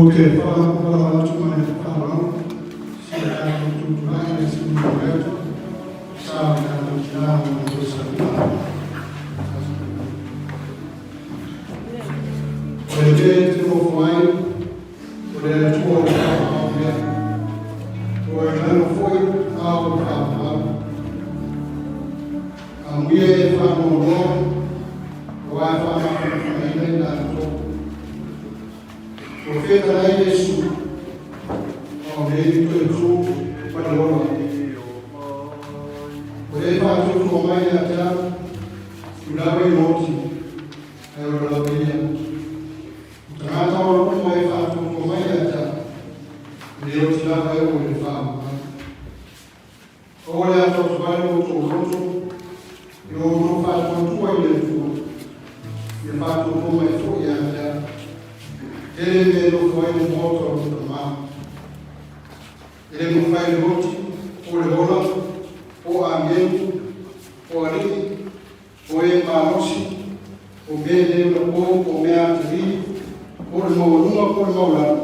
Ou te faamalamalam atu ma le faaaloalo si a tatou tutulai le sui Roberto sa o tatou tina ma le Salima. O le mea e te nofo ai, o le Atua o le faamaumea. O e lalo foi a o le faamamalu. Amuia e faanoanoa, aua e faamafanafanaina i latou. Ua fetalai Iesu, a o nei toe tu ma le ola. O le faatuatua mai ia te au, i lava i oti, ae o lava ia. O tagata o uma e faatuatua mai ia te au, e le oti lava e o i le faamamalu. O le atoatoa ai o outou loto, i o outou faatuatua i le Atua, ia faatuatua mai foi ia te au. Tele mea e nofo ai le maota o lou Tamā. E le mafai le oti, po le ola, po agelu, po alii, po e malosi, po mea e le olapo, po mea atalii, po le maualuga, po le maualalo,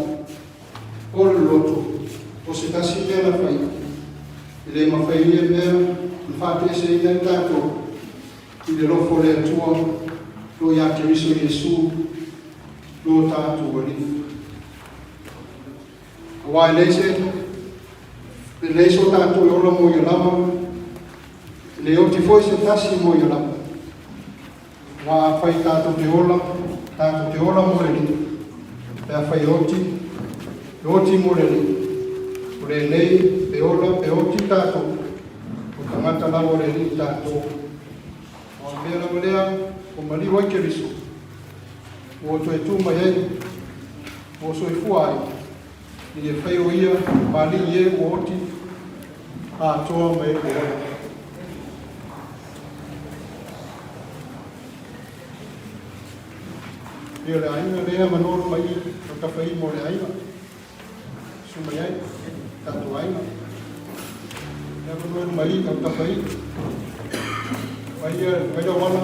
po le loloto, po se tasi mea na faia. E le mafai ia mea na faateeseina ai tatou i le alofa o le Atua lo ia Keriso Iesu lo tatou Alii. Aua e leai se e leai so tatou e ola mo ia lava, e le oti foi se tasi mo ia lava. Aua afai tatou te ola, tatou te ola mo le Alii. Pe afai oti, e oti mo le Alii. O lenei, pe ola, pe oti tatou, o tagata lava o le Alii tatou. O a mea lava lea, o maliu ai Keriso, ua toe tu mai ai, ua soifua ai, i e fai o ia, ma alii e ua oti, atoa ma e ua ola. Ia o le aiga lea manolo mai o tawhai mo le aiga. Su mai ai, tatou aiga. Lea manolo mai o tawhai. Mai ia, mai lau wala.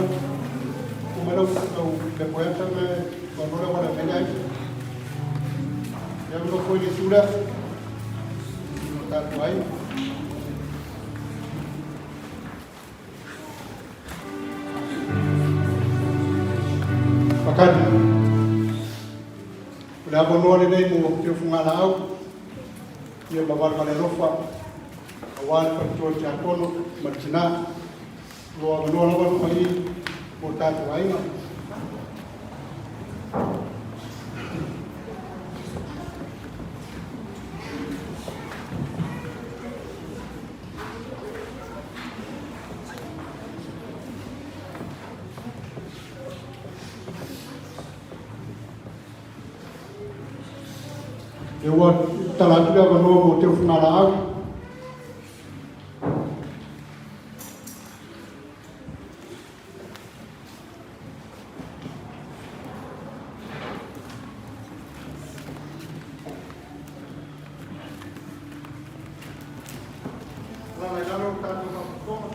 Ku mai lau lau le poeata me manolo wala mai le aiga. Lea manolo foi le tula. O tatou aiga. Pakani. O le avanoa lenei mo te ufugalaau, ia ma valevale alofa, aua le faletua le tiakono ma le tinā. O lo avanoa lava numa i mo tatou aiga. E ua tala atu le avanoa mo te ufugalaau. Lala i lalo tatou faafofoga.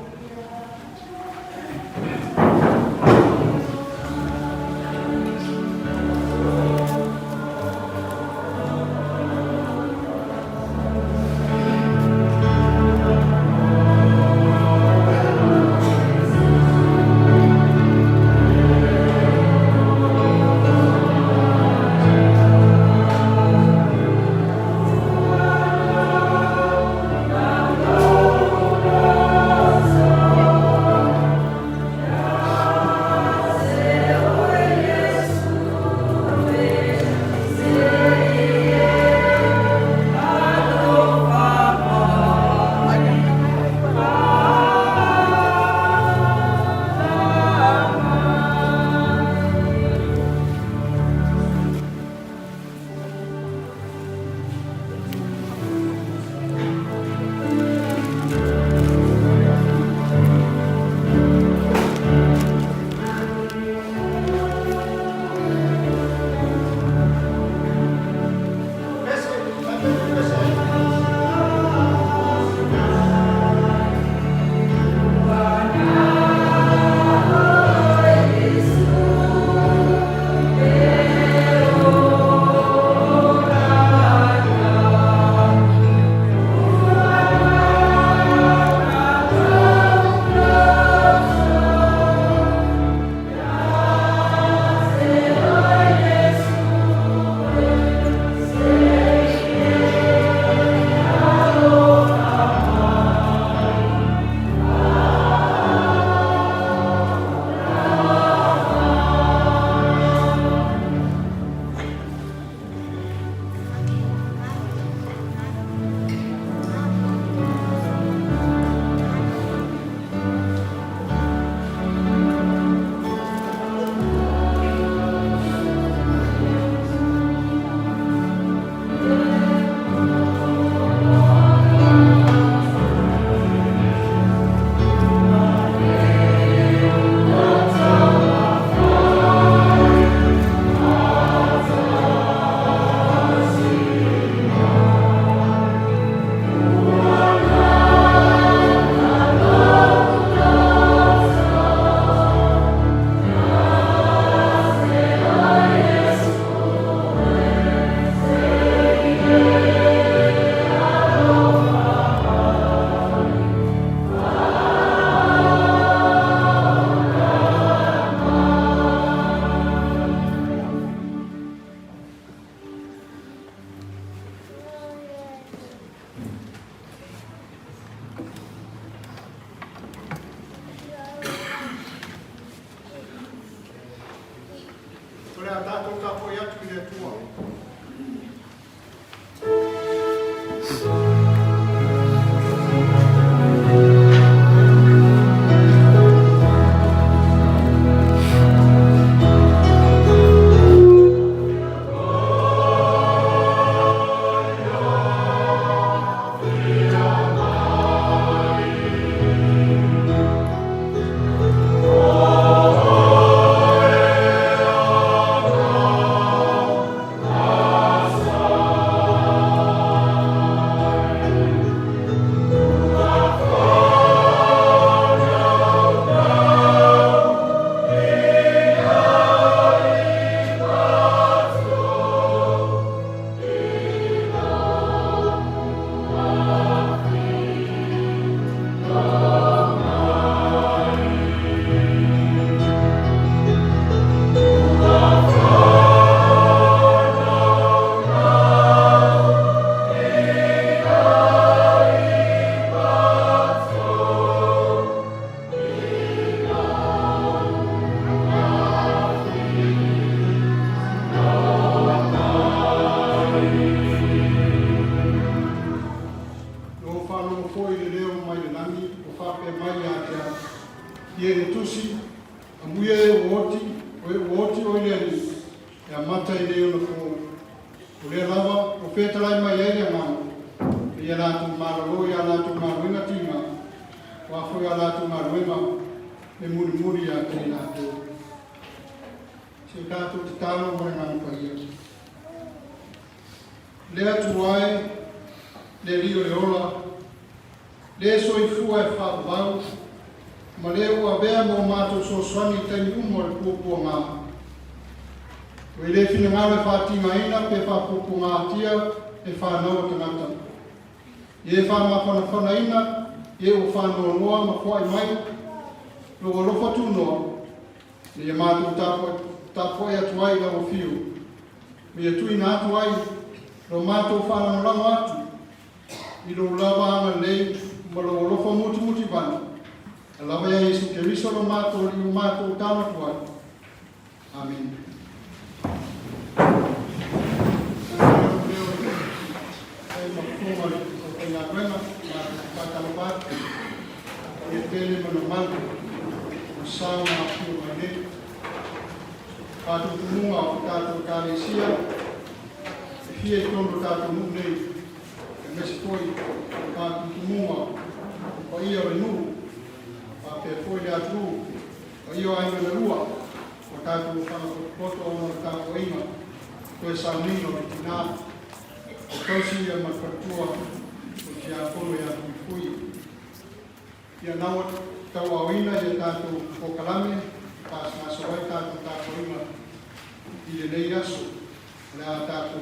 fetalai mai ai le Agaga, ia latou malolo i a latou galuega tiga, o a foi a latou galuega e mulimuli ia te i latou. Se o tatou tatalo ma le Agaga Paia. Le Atua e, le Alii o le ola, le soifua e faavavau, ma le ua avea mo matou fesoasoani i taimi uma o le puapuaga. Ua i le finagalo e faatigaina pe faapuapuagatia e fanau a tagata. Ia e faamafanafanaina e ua faanoanoa ma foai mai lou alofa tunoa, ina ia matou tapuai atu ai i lau afio, ma ia tuuina atu ai lo matou faalagolago atu i lou lava agalelei ma lou alofa mutimutivale, e lava ia Iesu Keriso lo matou Alii ua matou talo atu ai. Amene. Faatalofa atu ia tele ma le mamalu o sao na afifio mai nei. Faatumutumuga o tatou Ekalesia e fia i totonu o tatou nuu nei, aemaise foi faatumutumuga o paia o le nuu, faapea foi le atunuu, paia o aiga na lua, o tatou ofaga potopoto ona o le tapuaiga toe sauniga o le tina o tausi ia ma le faletua o le tiakono ia Fuifui. Ia naua tauaoina ia tatou polokalame faagasolo ai tatou tapuaiga i lenei aso. O le a tatou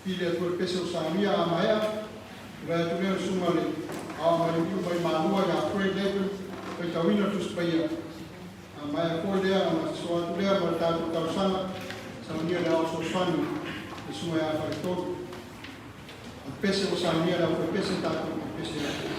pili atu le pese o saunia a maea, tulai atu lea o le susuga le Ao Maliuliu mai Malua ia Fred Laban, faitauina le Tusi Paia. A maea foi lea ona soso atu lea ma le tatou talosaga, saunia le Ao Fesoasoani le susuga ia Faletolu. O le pese ua saunia e le aufaipese tatou pese atu.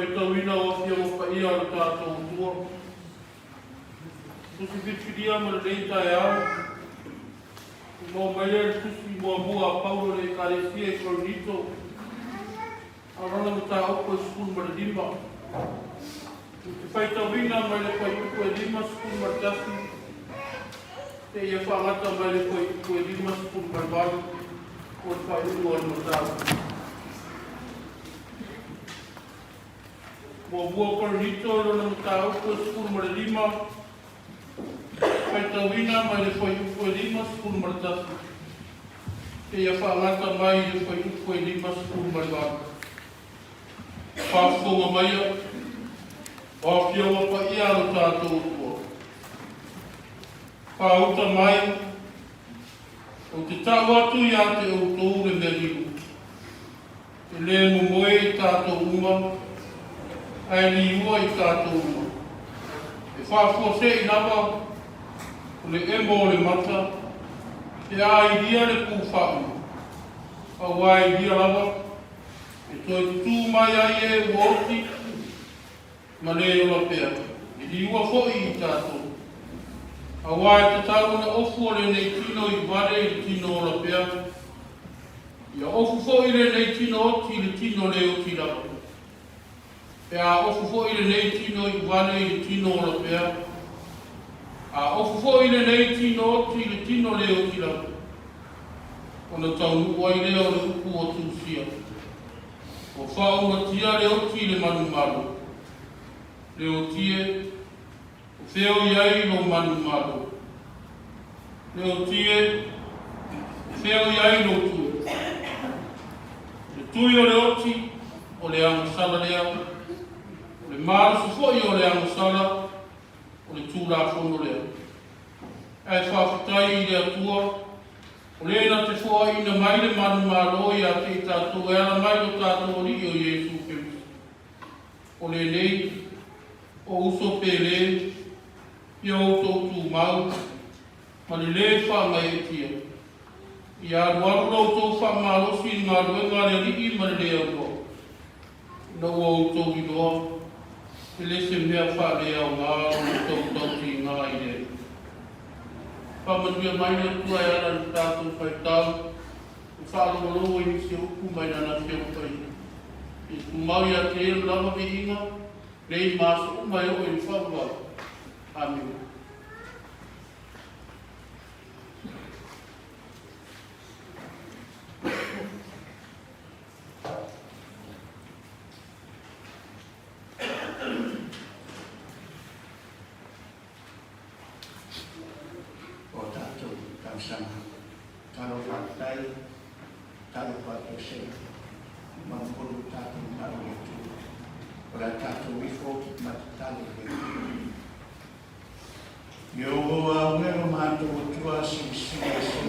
faitauina o Afioga Paia a lo tatou Atua. Tusi filifilia mo lenei taeao, ua maua mai lea i le tusi muamua a Paulo i le Ekalesia i Korinito, a o lana mataupu e 15. Ou te faitauina mai le fuaiupu e 51 seia faagata mai le fuaiupu e 58 o le faaiuga o le mataupu. Muamua Korinito i lona mataupu e 15, faitauina mai le fuaiupu e 51 seia faagata mai i le fuaiupu e 58. Faafofoga maia, o Afioga Paia a lo tatou Atua. Faauta mai, ou te tau atu ia te outou le mea lilo. E lē momoe i tatou uma, ae liua i tatou uma. E faafuasei lava o le emo o le mata pe a ilia le pū faauma, auā e ilia lava e toe tutū mai ai e ua oti ma lē ola pea, e liua foi i tatou. Auā e tatau ona ofu o lenei tino i vale i le tino ola pea, Ia ofu foi lenei tino oti i le tino le oti lava. Pe a ofu foi lenei tino i vale i le tino ola pea, a ofu foi lenei tino oti i le tino le oti lava, ona taunuu ai lea o le upu ua tusia, Ua faaaumatia le oti i le manumalo, le oti e, o fea o i ai lou manumalo? Le oti e, o fea o i ai lou tui? O le tui o le oti, o le agasala lea, o le malosi foi o le agasala, o le Tulafono lea. Ae faafetai i le Atua, o le na te foaiina mai le manumalo ia te i tatou e ala mai lo tatou Alii o Iesu Keriso. O lenei, o uso pele, ia outou tumau, ma le lē faagaeetia. Ia alualu la outou faamalosi i le galuega a le Alii ma le lē auloa, ina ua outou iloa, e le se mea faaleaoga ona outou tautiga i le Alii. Faamanuia mai le Atua e ala i le tatou faitau ma faalogologo i nisi o upu mai Lana Afioga Paia. Ia tumau ia te Ia le lava viiga, nei ma aso uma e oo i le faavavau. Amene. O tatou talosaga. Talofa faafetai, talofa faatoesega, mamulu tatou talo i le Atua. O le a tatou ifo ma tatalo i le Atua. Ieova au e lo matou Atua silisili ese.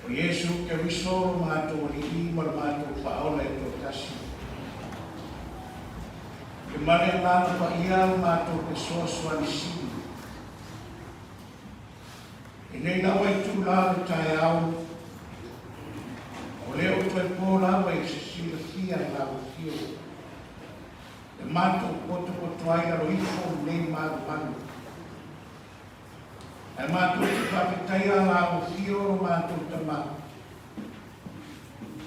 O Iesu Keriso lo matou Alii ma lo matou Faaola e toatasi. E ma le Agaga Paia lo matou fesoasoani sili. E nei lava itulā o le taeao, o lea ua toe po lava i se silafia e lau Afio, e matou potopoto ai lalo ifo o lenei malumalu. Ae matou te faafetaia lau Afio lo matou Tama,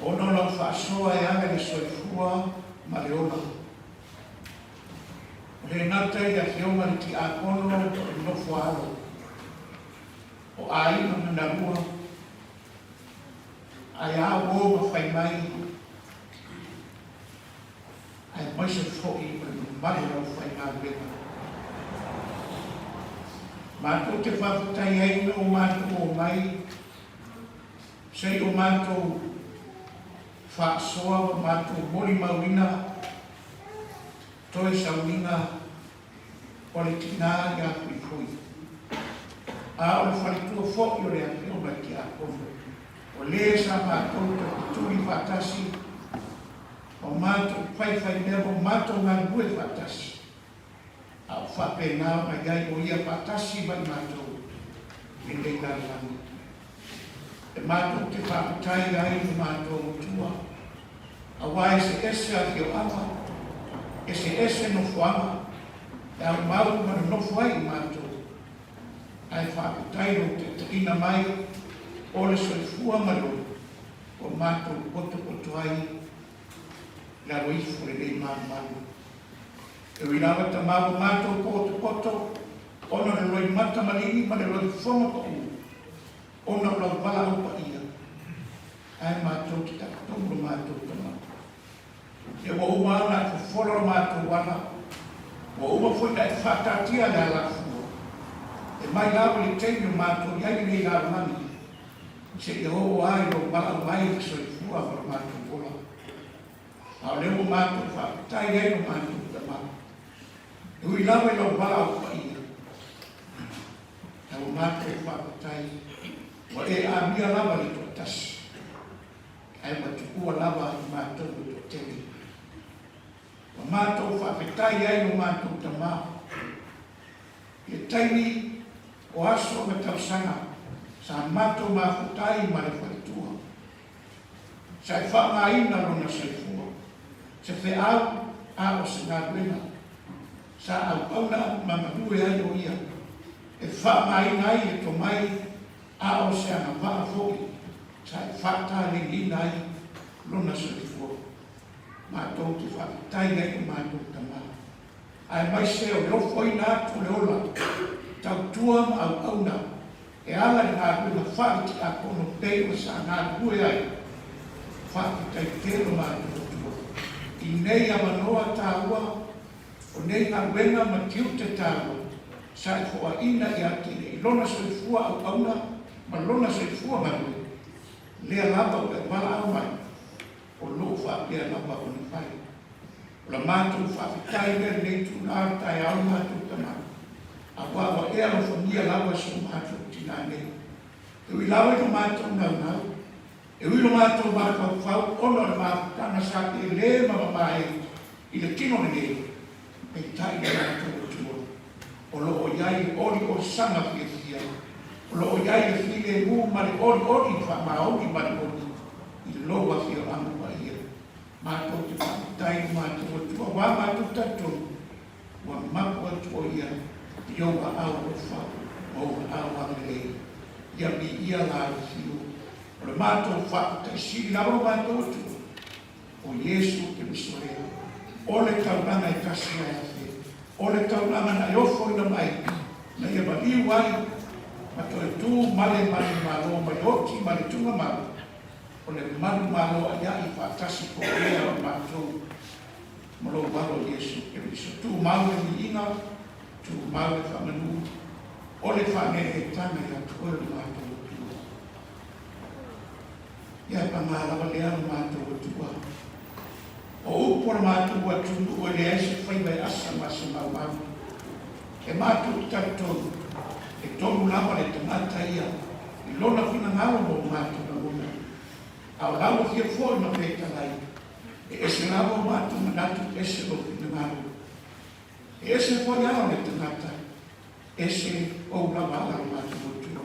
ona o lau faasoa e ala i le soifua ma le ola. O le gata i le Afioga i le Tiakono o le nofo a alo o aiga ma Nalua, ae a uo ma fai mai, aemaise foi o le mamalu o le aufaigaluega. Matou te faafetai ai ina ua matou omai se i o matou faasoa ma matou molimauina toe sauniga o le tina ia Fuifui, a o le faletua foi o le Afioga i Tiakono, o le sa matou topituli faatasi ma matou faifaimea ma matou galulue faatasi, a o faapena ona i ai o ia faatasi ma i matou i lenei lalolagi. E matou te faafetai ai i lo matou Atua. Auā eseese afioaga, eseese nofoaga e aumau ma nonofo ai i matou, ae faafetai lou taitaiina mai o le soifua ma le ola ua matou potopoto ai i lalo ifo o lenei malumalu. E ui lava tama ua matou potopoto ona o le loimata maligi ma le loifono paʻu ona o lau valaau paia, ae matou te tautonu lo matou tama. Ia ua uma ona e fofola lo matou ala, ua uma foi ona e faataatia le alafua, e mai lava i le taimi o matou i ai lenei lalolagi, seia oo lava i lou valaau mai i le soifua ma lo matou ola. A o lea ua matou faafetai ai lo matou tama, e ui lava i lou valaau paia, ae ua matou faafetai ua e amia lava le toatasi, ae ua tuua lava i matou le toatele. Ua matou faafetai ai lo matou Tama i le taimi o aso ma tausaga sa matou mafuta ai ma le faletua. Sa e faaaogaina lona soifua, se feau a o se galuega sa auauna ma galue ai o ia e faaaogaina ai le tomai a o se agavaa foi sa e faataleiina ai lona soifua. Matou te faafetai ai lo matou Tama, aemaise o le ofoina atu o le ola tautua ma auauna e ala i galuega faale-tiakono pei ona sa galulue ai. Faafetai tele lo matou Atua i nei avanoa taua o nei galuega ma tiute taua sa e foaina ia te ia i lona soifua auauna ma lona soifua galue, lea lava ua e valaau mai, o loo faapea lava ona fai. O la matou faafetai lea lenei itula o le taeao i matou tama, auā ua e alofagia lava si o matou tinā nei. E ui lava i lo matou naunau, e ui lo matou mafaufau ona o le mafutaga sa pele ma mamae i le tino lenei, peitai le matou Atua, o lo o i ai le oliolisaga fiafia, o lo o i ai le filemu ma le olioli faamaoni ma le moni i lou afioaga paia. Matou te faafetai i lo matou Atua aua matou talitonu ua mapu atu o Ia i ou aao alofa ma ou aao agalelei. Ia viia la le fiu o le matou faafetai sili lava lo matou Atua. O Iesu Keriso lea, o le taulaga e tasi ae afe, o le taulaga na e ofoina mai, na ia maliu ai ma toe tu ma le manumalo mai le oti ma le tugamau, o le manumalo aiai faatasi po o lea o matou ma lou Alo Iesu Keriso. Tumau le viiga, tumau le faamanu, o le faaneneetaga ia te oe o le matou Atua. Ia paga lava lea lo matou Atua. O upu a lo matou atunuu e leai se faiva e asa ma se maumau. E matou te talitonu, e tonu lava le tagata ia i lona finagalo mo matou lagona. A o lau afio foi ma fetalai, e ese lava o matou manatu ese lou finagalo. E ese foi ala o le tagata, ese ou lava ala o matou Atua.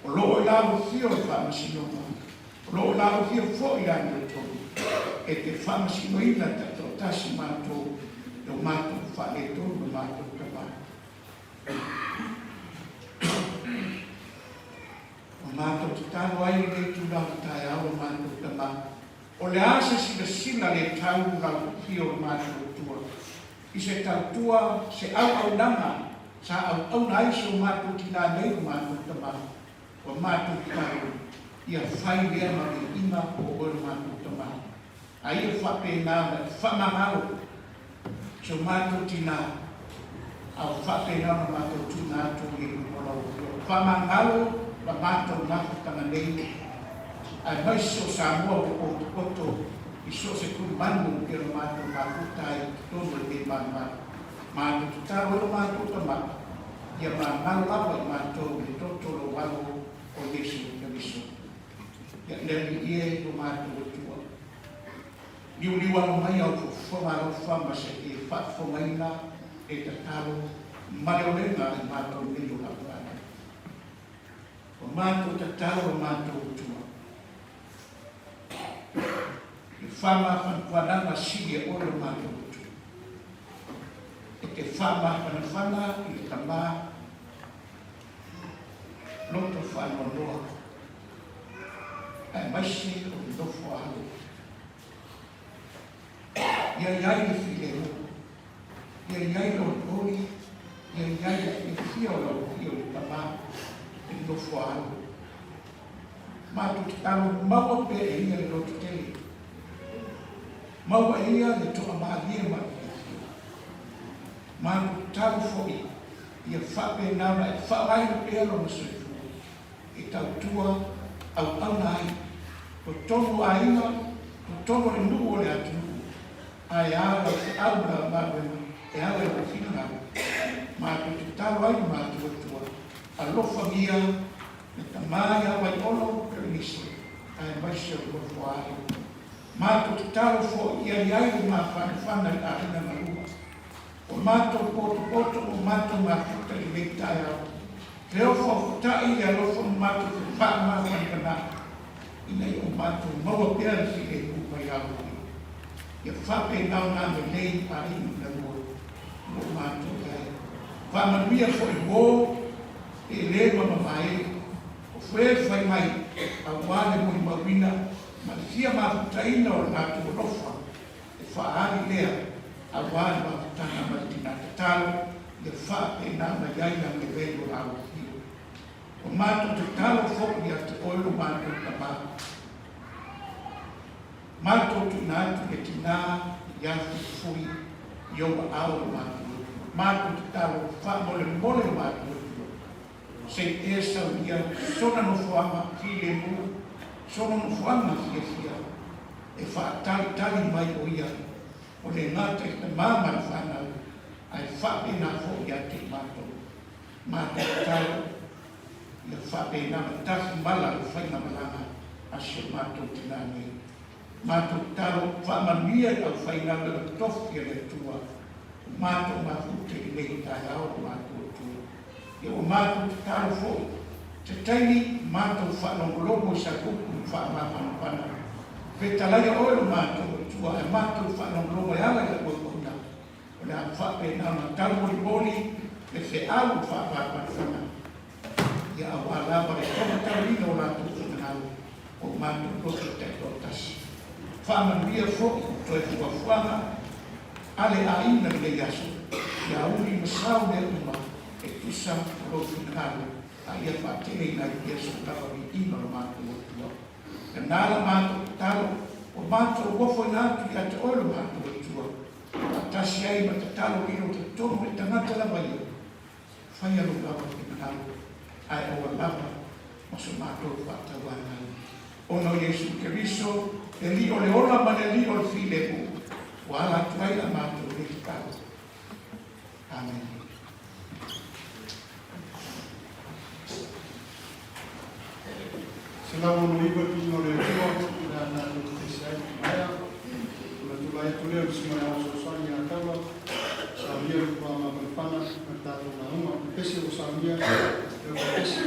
O lo o i la ufio le faamasinoga, o lo o i la ufio foi le amiotonu, e te faamasinoina taitoatasi matou i o matou faaletonu ma matou tama. Ua matou tatalo ai i lenei tulaga taeao o matou tama, o le a se silasila le tau lau ufio o matou Atua i se tautua, se auaunaga sa auauna ai si o matou tinā nei o matou tama, ua matou tatalo, ia fai lea ma viiga o oe lo matou tama. A ia faapena ona e faamagalo si o matou tinā, a ua faapena ona matou tuuina atu i luma o lau Afioga. Faamagalo la matou mafutaga nei, aemaise o Samoa ua potopoto i so o se kumanu pei ona matou mafuta ai i totonu o lenei malumalu. Matou tatalo ai lo matou Tama, ia mamalo lava i matou i le toto o lou Alo o Iesu Keriso. Ia le Alii e, lo matou Atua, liuliu alo mai au fofoga alofa ma se e faafofogaina e tatalo ma le olega i matou nei o lau fanau. Ua matou tatalo lo matou Atua, Le faamafanafanaga sili e oe lo matou Atua. E te faamafanafana i le Tama loto faanoanoa aemaise o le nofo a alo. Ia i ai le filemu, ia i ai le olioli, ia i ai le fiafia o lau Afio le Tama i le nofo a alo. Matou tatalo maua pea e ia le loto tele. Maua e ia le toamalie ma le fiafia. Matou tatalo foi ia faapena ona e faaaogaina pea lona soifua e tautua auauna ai totonu o aiga, totonu o le nuu o le atunuu, ae a lau feau ma lau galuega e ala i lou finagalo. Matou tatalo ai le matou Atua, alofagia le Tama ia Vaiolo Perenise aemaise o le nofo a alo. Matou tatalo foi ia i ai le mafanafana i aiga na lua. Ua matou potopoto ma matou mafuta i lenei taeao. Feofaofataʻi le alofa ma matou fefaamafanafanaʻi ina ia o matou maua pea le filemu mai aloaia. Ia faapena ona agalelei aiga na lua o lo o matou i ai. Faamanuia foi uo e le mamavae, o foe fai mai auā le molimauina ma le fia mafutaina o le latou alofa e faaali lea auā le mafutaga ma le tinā tatalo ia faapena ona i ai le agalelei o la Afio. O matou tatalo foi ia te oe lo matou Tama, matou tuuina atu le tinā ia Fuifui i ou aao lo matou Atua. Matou tatalo faamolemole lo matou Atua, se i e saunia sona nofoaga filemu, sona nofoaga fiafia, e faatalitali mai o ia o le gata i tama ma le fanau, ae faapena foi ia te i matou. Matou tatalo ia faapena ona tafi mala le faigamalaga a si o matou tinā nei. Matou tatalo faamanuia i le aufaigaluega tofi a le Atua o matou mafuta i lenei taeao o matou Atua. Ia ua matou tatalo foi se taimi matou faalogologo i sa upu ma faamafanafana. Fetalaia oe lo matou Atua ae matou faalogologo e ala i lau auauna. O le a faapena ona taumolimoli le feau faamafanafana ia auā lava le tomatauina o latou finagalo o matou loto taitoatasi. Faamanuia foi toe fuafuaga a le aiga lenei aso, ia uli ma sao mea uma e tusa o lou finagalo a ia faateleina ai pea sou lava viiga o lo matou Atua. Lena la matou tatalo, ua matou ofoina atu ia te oe lo matou Atua, Faatasi ai ma tatalo lilo totonu le tagata lava ia, faia lou lava finagalo, ae aua lava ma so matou faatauanau. Ona o Iesu Keriso, le Alii o le ola ma le Alii o le filemu, ua ala atu ai la matou nei tatalo. Amene. 169 le pino o le Atua, o le a tatou tetese ai maea. Ona tulai atu lea o le susuga ia Fesoasoani ia Taula, saunia le faamafanafana ma le tatou lauga. O le pese ua saunia e o pese.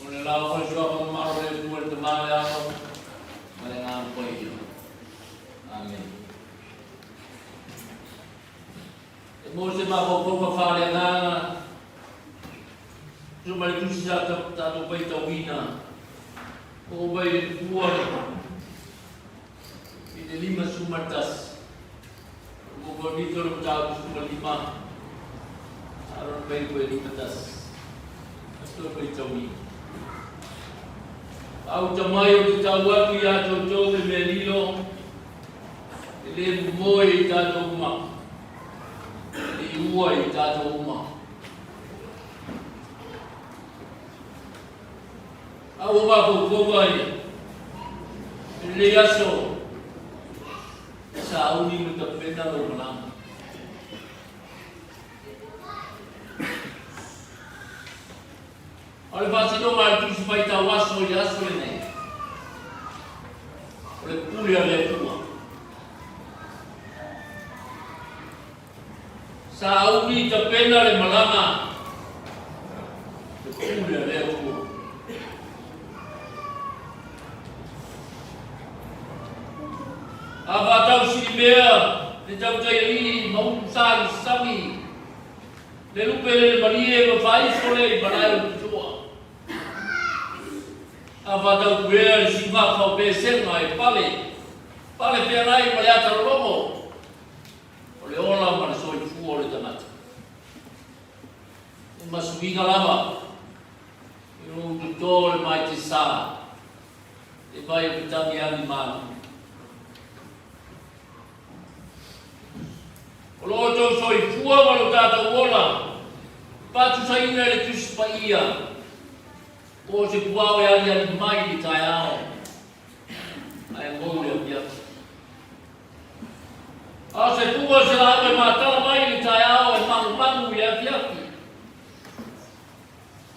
O le lao foi suafa mamalu o le Atua le Tama le Alo ma le Agaga Paia. Amene. E mo se mafaufauga faaleagaga tusa ma le tusi sa tatou faitauina oo mai le tua i le 51. O Korinito le mataupu 15, a lona mai koe 51. Aso faitauina. Auta mai ou te tau atu iā toutou le mea lilo, e lē momoe i tatou uma, e liua i tatou uma. A ua mafaufauga i lenei aso, sauni ma tapena lou malaga. A o le faasinoga a le Tusi Faitau Aso i le aso lenei, o le pule a le Atua. Sauni tapena le malaga, le pule a le Atua. A faatau silimea le tautaialii ma ulu sa i sami, Le lupe le le malie ma faaifo lea i malae o le pitoa. A faataupuea le siugafa o pesega e pale, pale feagai ma le ata lologo o le ola ma le soifua o le tagata. E masuiga lava i lou toto le mai te sa, e vai o fetangi agi malu. O lo outou soifua ma lo tatou ola, faatusaina e le Tusi Paia, po o se puao e aliali mai i le taeao, ae mou le afiafi. A o se puga o se laau e matala mai i le taeao e magumagu i le afiafi.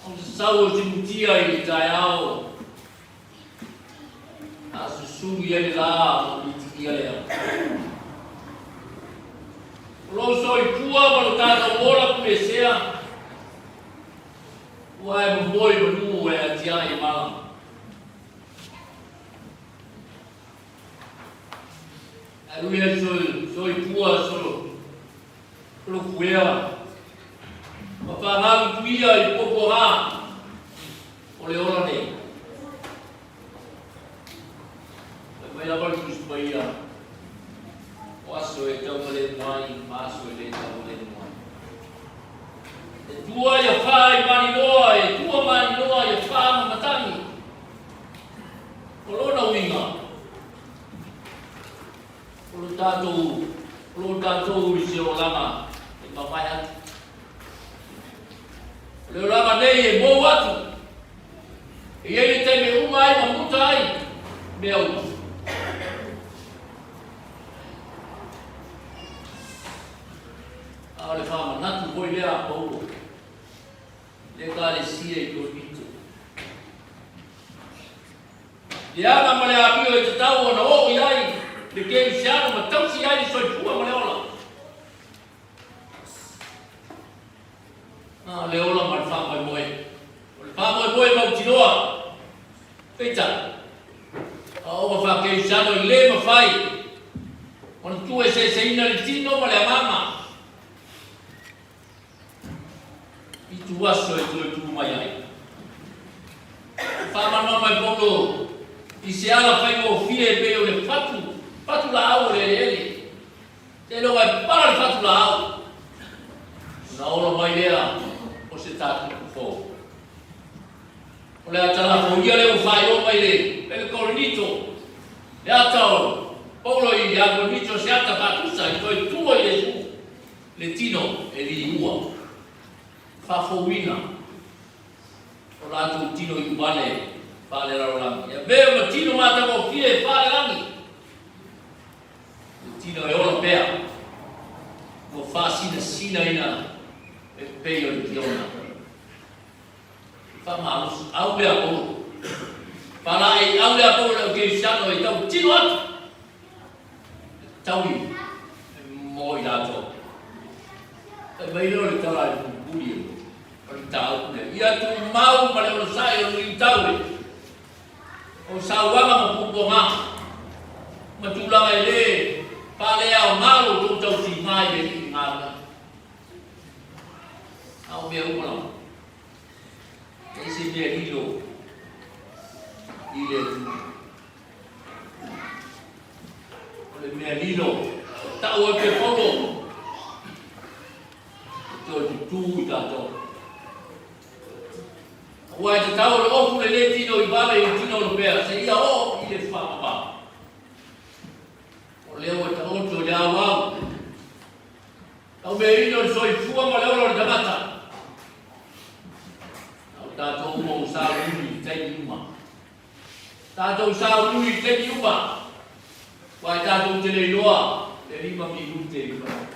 A o se sau o se mutia i le taeao, A susulu i ai le lā ma mitigia lea. O lou soifua ma lo tatou ola pulesea, ua e momoe manu e atiae i malama. Ae ui ai soifua solo. O lou fuea ma faagalutuia i puapuaga o le ola nei. Fai mai lava le Tusi Paia, o aso e taugalemu ai ma aso e le taugalemu ai. E tua ia fā i Maniloa, e tua Maniloa ia fā ma matagi. O lona uiga, o lo tatou, o lo tatou i se olaga e mavae atu. O le olaga nei e mou atu. E i ai le taimi e uma ai ma muta ai mea uma. A o le faamanatu foi lea a Paulo, le Ekalesia i Korinito. Le aga ma le amio e tatau ona oo i ai le kerisiano ma tausi ai le soifua ma le ola. A o le ola ma le faamoemoe. O le faamoemoe mautinoa. Peitai, aoga faakerisiano e le mafai ona tuueseeseina le tino ma le agaga i tuaso e toe tu mai ai. Faamalamalama mai Paulo i se ala faigofie e pei o le fatu, fatu laau o le eleele. Seiloga e pala le fatu laau, ona ola mai lea o se tatupu fou. O le ata lafoia lea ua faailoa mai le le Korinito, le ata o Paulo ia Korinito se ata faatusa i toe tua i Iesu, le tino e liua, faafouina o latou tino i uvale faalelalolagi. E avea ma tino matagofie faalelagi. Le tino e ola pea, ua faasinasinaina e pei o le kiona. Faamalosi, au lea Paulo. Faalaei, au lea Paulo le au kerisiano e tau tino atu. E taui mo i latou. Fai mai lea o le tala a le mulimuli o le mataupu lea. Ia tumau ma le onosai o le liutau e. O sauaga ma puapuaga ma tulaga e le faaleaoga lo outou tausiga i le Alii galuega. A o mea uma lava, e se mea lilo i le Atua. O le mea lilo, tau atu e Paulo, e toe tutū i tatou. Aua e tatau le ofu le le tino i vale i le tino o le pea, seia oo i le faamama. O lea ua taoto i le auau. Taumeaina o le soifua ma le ola o le tagata. A o tatou uma ua sauniuni i le taimi uma. Tatou sauniuni i le taimi uma. Aua e tatou te le iloa le 5 minute i lumanai.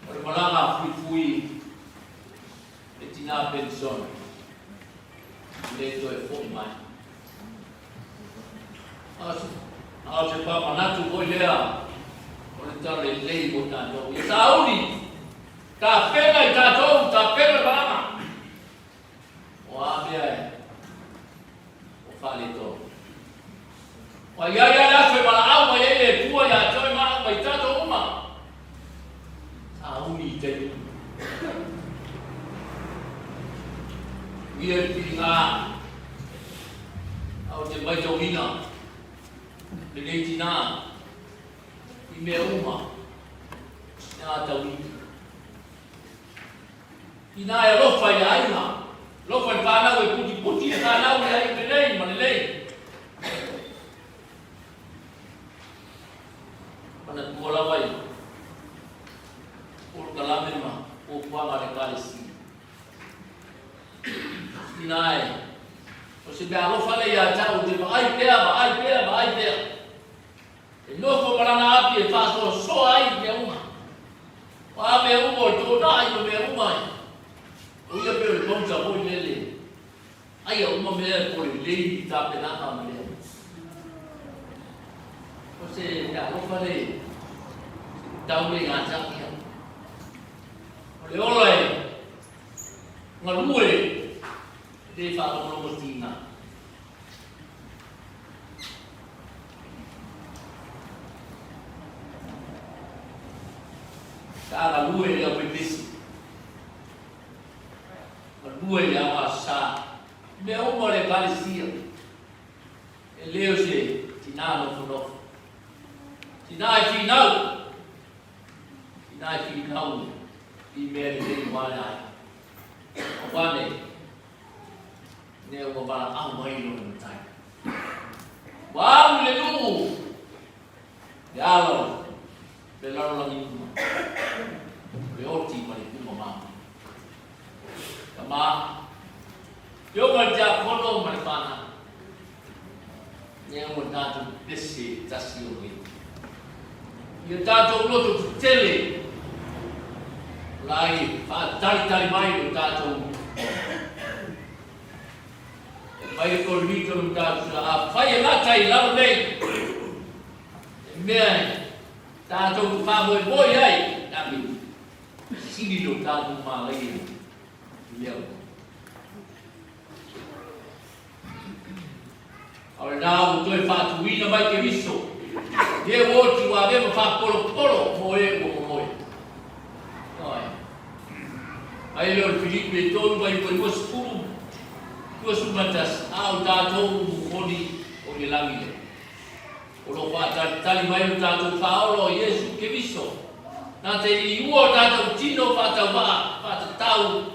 O le malaga a fuifui le tinā penisione e le toe fo'i mai. A o se faamanatu foi lea o le tala lelei mo tatou. Ia sauni, tapena i tatou, tapena le malaga. O a mea e o faaletonu. Ua i ai lava le aso e valaau mai ai le Atua ia te oe ma au ma i tatou uma. Sauni i taimi uma. Uia le piliga a o te maitauina lenei tinā i mea uma e ātauina. Inā e alofa i le aiga, alofa i le fanau e putiputi le fanau i aiga lelei ma lelei. Manatua lava i polokalame ma fuafuaga a le Ekalesia. Inā e, o se mea alofa lea ia te au, ou te vaai pea, vaai pea, vaai pea. E nofo ma lana api e faasoasoa ai i mea uma. O a mea uma o le toonai ma mea uma e, o ia pei o le pauta foi lele, aia uma mea e po lelei i tapenaga ma mea uma. O se mea alofa le tau le ia te au ia. O le ola e galue e le faalogologo tiga. Sa galue i le aufaipisinisi, galue i le ao aso sa, mea uma o le Ekalesia, e le o se tinā nofonofo. Tinā e finau, tinā e finau i mea lelei aua le aiga. Aua ne, ne ua valaau ai lona matai. Ua alu i le nuu, le ala o le lalolagi uma, o le oti ma le tumamao. Tama, Ioga le tiakono ma le whanau. Lea ua tatou pese i le tasi o nei. Ia tatou loto tetele, o la e faatalitali mai lo tatou e mai le Korinito le mataupu sila, afai e gata i lalo nei, e mea e tatou te faamoemoe ai, lagi, sili lo tatou malaia i lea ua. A o lena ua toe faatuina mai Keriso, e ua oti ua avea ma faapolopolo mo e ua momoe. Ioe. Mai lea o le Filipi e 3 vaivai 20, 21, a o tatou momoli o le lagi lea. O lo o faatalitali mai lo tatou Faaola o Iesu Keriso, na te liua o tatou tino faatauvaa faatatau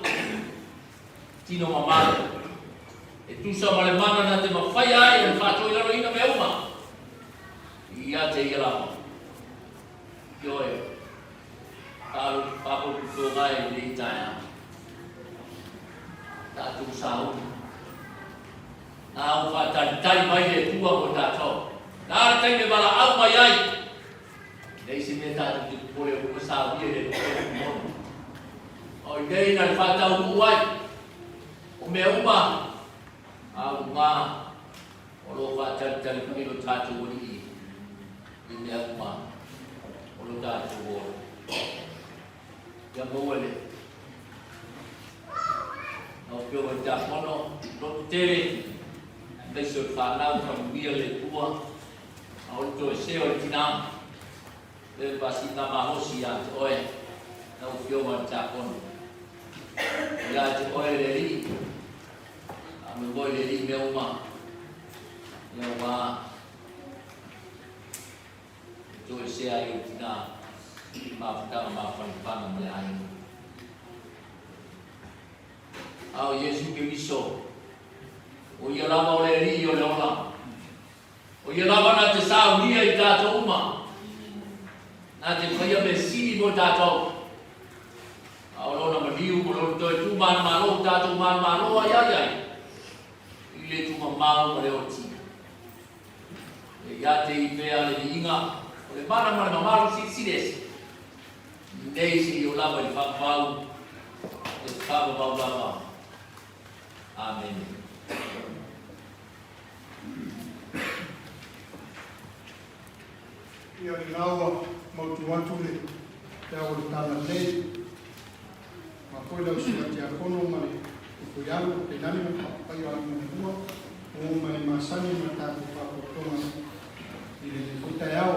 tino mamalu, e tusa ma le mana na te mafaia ai o le faatoilaloina mea uma, ia te ia lava. Ioe, faapotopotoga e lenei taeao. Tatou sauni. Na ua faatalitali mai le Atua mo tatou. Na le taimi e valaau mai ai. Leai se mea tatou te popole ai ua saunia i le Atua le moni. O i nei na le faataunuu ai o mea uma a uga o lo o faatalitali mai lo tatou Alii i mea uma o lo tatou ola. Ia maua le lau Afioga i le Tiakono, loto tele, aemaise o le fanau, faamanuia le Atua, a o le toesea o le tina, le faasiliga malosi ia te oe, lau Afioga i le Tiakono. Ia te oe le Alii, faamoemoe le Alii mea uma, ia ua e toesea ai o le tina i mafutaga mafanafana ma le aiga. A o Iesu Keriso, o ia lava o le Alii o le ola. O ia lava na te saunia i tatou uma, na te faia mea sili mo tatou. A o lona maliu ma lona toe tu manumalo, tatou manumalo ai ai ai, i le tumamau ma le oti. E ia te i pea le viiga o le mana ma le mamalu silisili ese, nei seia o lava i le faavavau, le faavavau lava. Amene. Ia lena ua mautu atu le te ao o le Talalelei, ma foi lau susuga tiakono ma le Tupuialu, tainane ma le papapaia o aiga lua, o mai masani ma tatou faapotopotoga i lenei foi taeao.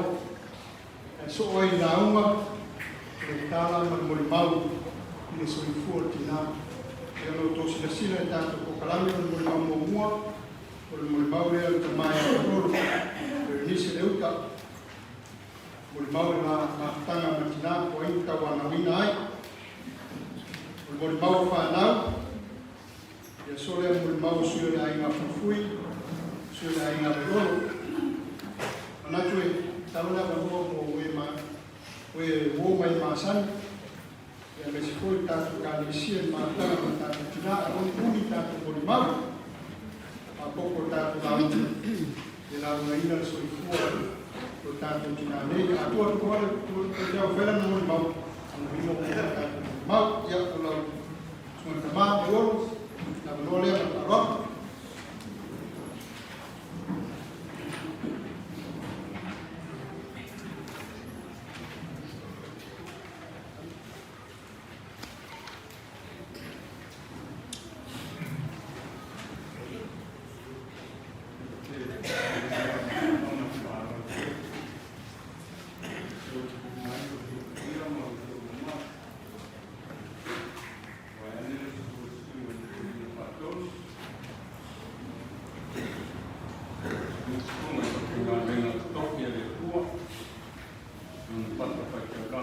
Ae soo ai i lauga le tala ma le molimau i le soifua o le tina. E ono outou silasila i tatou kokalame o le molimau muamua, o le molimau lea o le tama ia Tololo, Berenice Leuta. Molimau i le mafutaga ma tina po o ai na tauanauina ai. O le molimau o fanau, ia so lea molimau o sui o le aiga Fuifui, sui o le aiga Lelolo. Manatu e tatau le avanoa mo e ma e uo mai masani, ia aemaise foi le tatou Ekalesia i le mafutaga ma tatou tina, aua ne i umi tatou molimau. Faaopoopo le tatou lauga i le laugaina le soifua o tatou tina nei. A tuu atu loa le te au fai lana molimau, ona lima o tatou molimau. Ia, o lau susuga tama, Leolo, le avanoa lea ma le faaaloalo.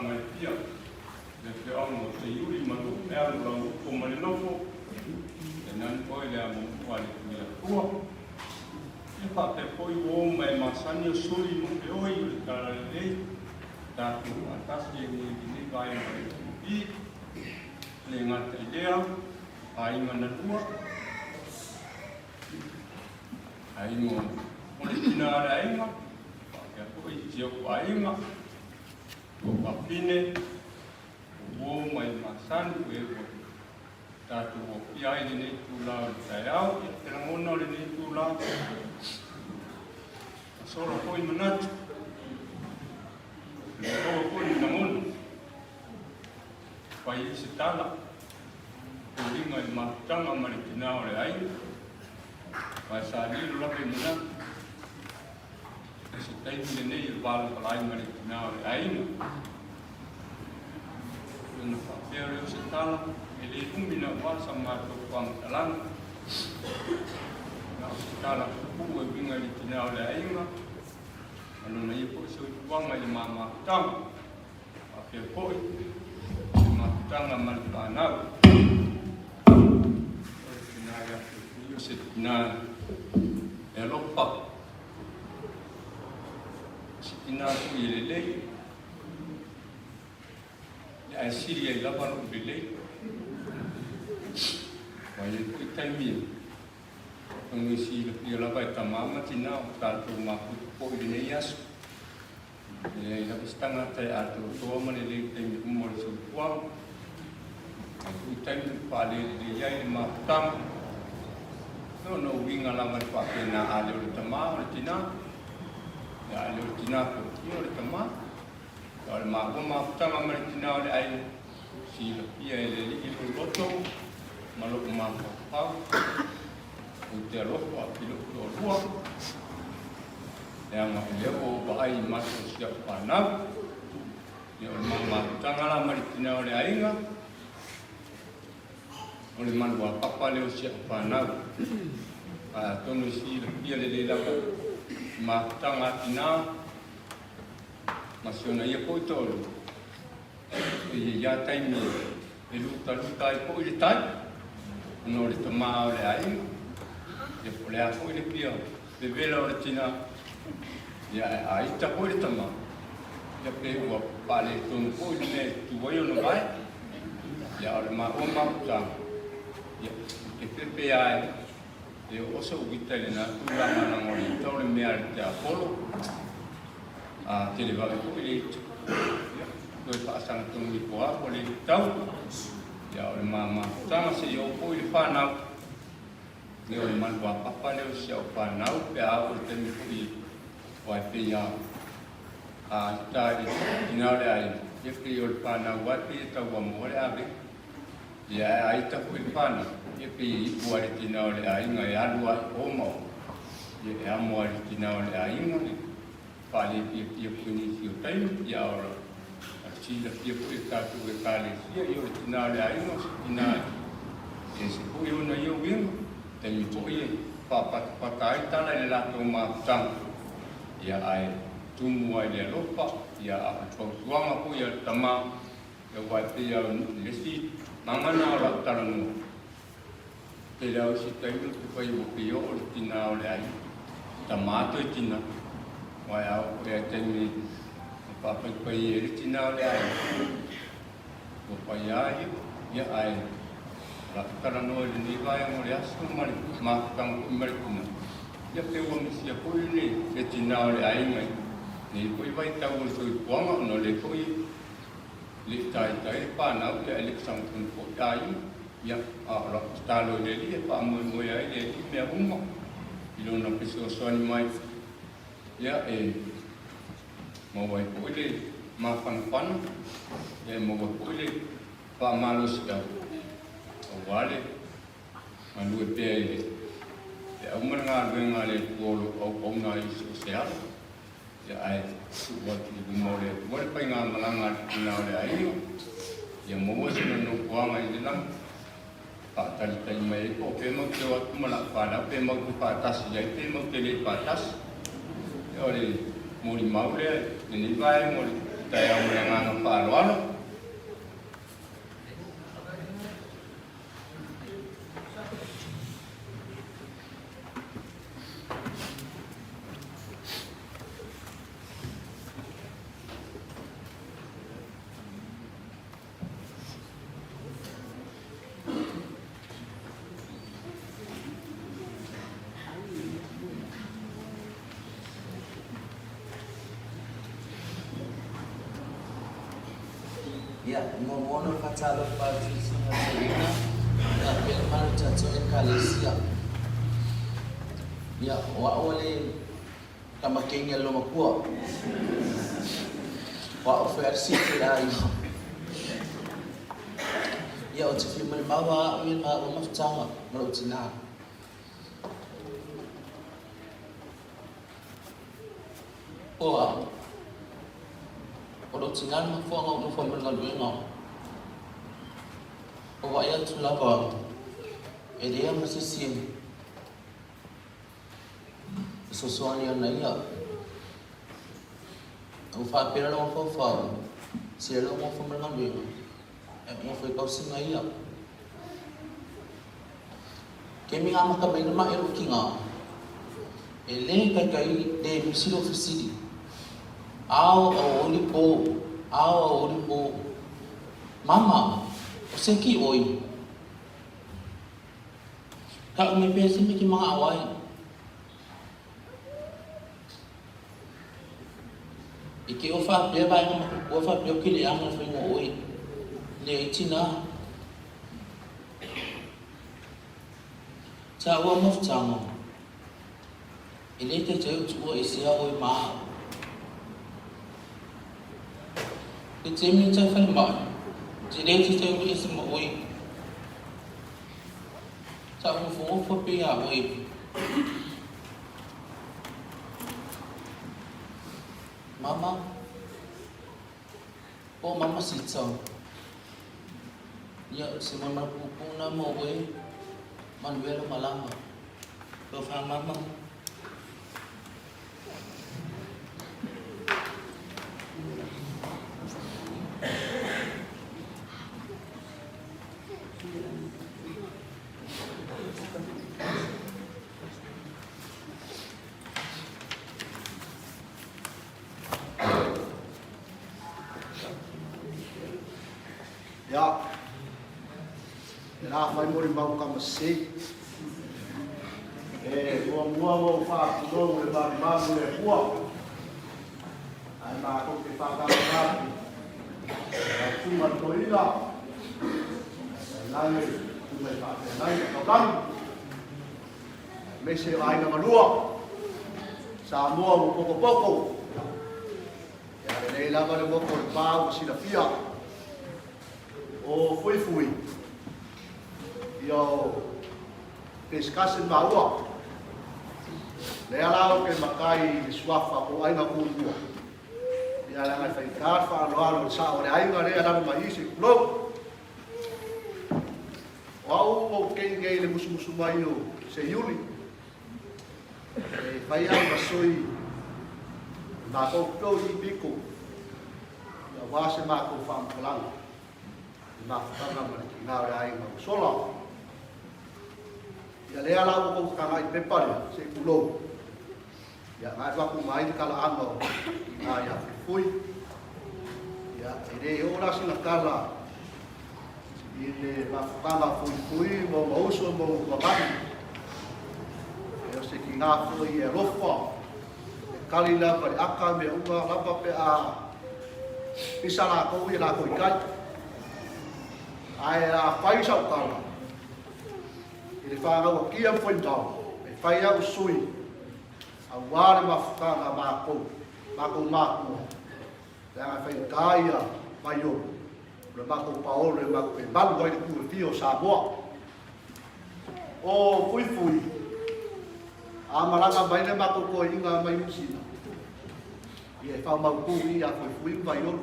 amataga i Apia, le afioaga o Seiuli ma Loupea lo Lauofo ma le Nofo, tainane foi le amomua a le Tuiatua. Ia faapea foi uo ma e masani o suli ma feoi o le Talalelei, tatou faatasi ai nei i lenei vaega o le TV. E le gata i lea, aiga na lua, aiga o le tina a le aiga, faapea foi si ou aiga, o fafine, o uo ma e masani o e ua tatou ofia ai lenei itula o le taeao. Ia, te lagona o lenei itula, na sola foi manatu, na sola foi ni lagona, fai ai se tala, foliga i le mafutaga ma le tina o le aiga, ma e sa lilo lava i manatu, o se taimi lenei e valavala ai ma le tina o le aiga. Ona faapea lea o se tala, e le umi na ua sa matou faamatalaga. Na o se tala puupuu e uiga i le tina o le aiga, ma lona ia foi soifuaga i le mamafutaga, faapea foi le mafutaga ma le fanau. O le tina ia te o se tina e alofa, o se tina foi e lelei, Ae sili ai lava lou lelei. Ua i ai foi taimi e atonu e silafia lava e tama ma tina o tatou mafuta foi i lenei aso. E leai lava se tagata e atoatoa ma lelei i taimi uma o le soifuaga. E i ai foi taimi e faalelelei ai le mafutaga. O lona uiga lava e faapena, a le o le tama o le tina, a le o le tina foi, ia o le tama. O le maua mafutaga ma le tina o le aiga, silafia e le Alii lou loto ma lou mafaufau. Ou te alofa i lou toalua, leaga o lea ua ou vaai i maso o si au fanau. Ia o le mafutaga la ma le tina o le aiga, o le maluapapa lea o si au fanau. Ae atonu e silafia lelei lava i mafutaga a tina, Ma si ona ia foi toalua, e i ai lava taimi e lutaluta ai foi le tai, ona o le tama o le aiga, ia po o le a foi le fia vevela o le tina, ia ae a ita foi le tama, ia pe ua faaletonu foi le mea e tutu ai ona vae, ia a o le maua mafutaga, ia ou te fefe lava e oo sou ita i lena tulaga leaga o le ita o le mea a le tiapolo. A tele vave foi le ita, ia, toe faasagatonu ifo lava ua le tatau. Ia, o le mamafutaga seia oo foi i le fanau, ia o le maluapapa lea o si au fanau pe a oo i le taimi foi aua e pei a a ita i le tina o le aiga, ia pei o le fanau lava e pei e tau amoa le avega. Ia ae a ita foi le fanau, ia pei e iu lava i le tina o le aiga e alu lava i o ma o. Ia e amo lava i le tina o le aiga le faalefiafia foi i nisi o taimi, ia a o le silafia foi e tatou Ekalesia, ia o le tina o le aiga o se tina e ese foi ona ia uiga, taimi foi e faapatapata ai tala i le latou mafutaga, ia ae tumu lava i le alofa, ia a o le fautuaga foi a le tama, Aua e pei lava o le isi gagana o lau talanoa, tele lava o isi taimi ou te fai ua pei oo le tina o le aiga, tama toe tina, aua e ao foi lava i taimi e faapaipai ai le tina o le aiga, ua fai lava ia, ia ae o lau talanoa i lenei vaega o le aso ma le mafutaga foi ma le tina, ia pe ua misia foi le tina o le aiga i lenei foi vaitau o le soifuaga ona o lea foi Le i taitai le fanau ia e le i sagatonu foi aiga, ia, a o lau tatalo i le Alii e faamoemoe ai le Alii mea uma i Lona fesoasoani mai, ia, e maua ai foi le mafanafana, ia, e maua ai foi le faamalosiau, aua le galue pea i le feau ma le galuega a le Atua o lo o auauna ai i so o se ala. Ia ae tuu atu i luma o le Atua le faigamalaga a le tina o le aiga, ia maua sina nofoaga i le lagi, e faatalitali mai ai po o fea matou te o atu ma lau fanau, pe matou te faatasi ai pe matou te le faatasi. Ia o le molimau lea i lenei vaega o le taeao ma le agaga faaaloalo. Ia, muamua ona faatalofa atu i Susuga Toeaina faapea le mamalu o tatou Ekalesia. Ia, o au o le tama teine a le loomatua. O au foi a le siti le aiga. Ia, ou te fia molimau a au ia le maua mafutaga ma lou tinā. O au, o lou tinā le mafuaaga o nofo ai ma le galuega. Ua vaai atu lava e leai ma se isi e fesoasoani ana ia. Ua faapea lou mafaufau, sila lou nofo ma le galuega, e nofo i tausiga ia. Taimi na amata mai ai le lou tina, e le taitai le misi lou fesili, Ao aoauli po, ao aoauli po. Mama, o se ki oi? Tau mai pea se mea ki manaʻo ai. I ke o faapea vaega ma kukua faapea o keleaga le whainga oi. Leai tina. Taua mafutaga. E le taitai o tuua i sea oi ma au. Le taimi o tai falemai, te le taitai o ese ma oi. Sa ou nofonofo pea iā oe. Mama, po o mama sita. Ia, se moe puupuu na mo oe, manuia lou malama. Tofa mama. Ia, e la fai mo le mau kama se. E muamua ua ou faatulou i le malumalu o le Atua, ae matou te faatalofa atu i lau Susuga le Toeaina, tainane Susuga i Faafeagaiga Taulagi, aemaise o aiga malua, Samoa ua potopoto. Ia lelei lava le motu o le pa ua silafia, o Fuifui, ia o Pescase maua. Lea la ou te matai i le suafa o aiga kulua. Ia leaga e faigata le faaaloalo i le sao o le aiga lea lalo mai i se tulou. O au ua ou kei nei i le musumusu mai o Seiuli. E fai au ma sui i matou tou i piko. Ia aua se matou faamatalaga. I mafutaga ma le tina o le aiga ua sola. Ia lea la ua tou tagai pepa lea, se i tulou. Ia na alu atu uma ai le talaaga o tina ia Fuifui. Ia e le oo la sina tala i le mafutaga a Fuifui ma ona uso ma ona tuagai. E o se tina foi e alofa, e kali lava i le aka mea uma lava pe a pisa latou ia latou i tai. Ae a fai sau tala i le fanau a Kia ma Foimau, e fai au sui aua le mafutaga a matou, matou matua, leaga e faigata ia Vaiolo, o le matou paolo e matou te malu ai le tu e fia o Samoa. O Fuifui, a malaga mai le matou toeaiga mai Niu Sila, ia e faamautu i ia Fuifui ma Vaiolo.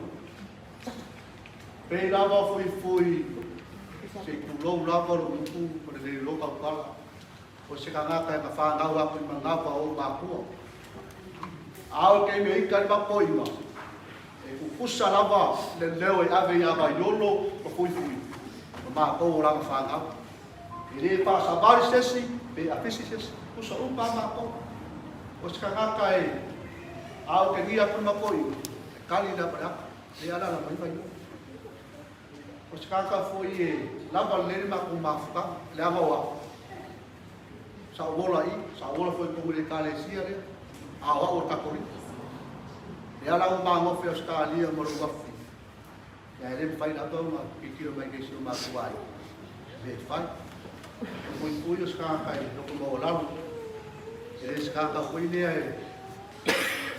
Pei lava o Fuifui, se i tulou lava lou upu ma le le iloa tautala, o se tagata e na fanau atu i manava o ou matua. A o le taimi e ita ai le matou toeaina, E kukusa lava le leo e ave ia Vaiolo ma Fuifui ma matou o lana fanau. E le faasavali se isi pe apisi se isi, kusa uma lava matou. O se tagata e aotegia atu le matou iwi, e tali lava le ata, e le alaala mai Vaiolo. O se tagata foi e lava lelei le matou mafutaga, leaga o au, sa ou ola i i, sa ou ola foi i totonu o le Ekalesia lea, a o au o le Katorika. E ala ona magofe Ausetalia ma lou afi, ia e le mafai lava ona tilotilo mai i nisi o matou aiga, e le fai. O Puipui o se tagata e loto maualalo, e le se tagata foi lea e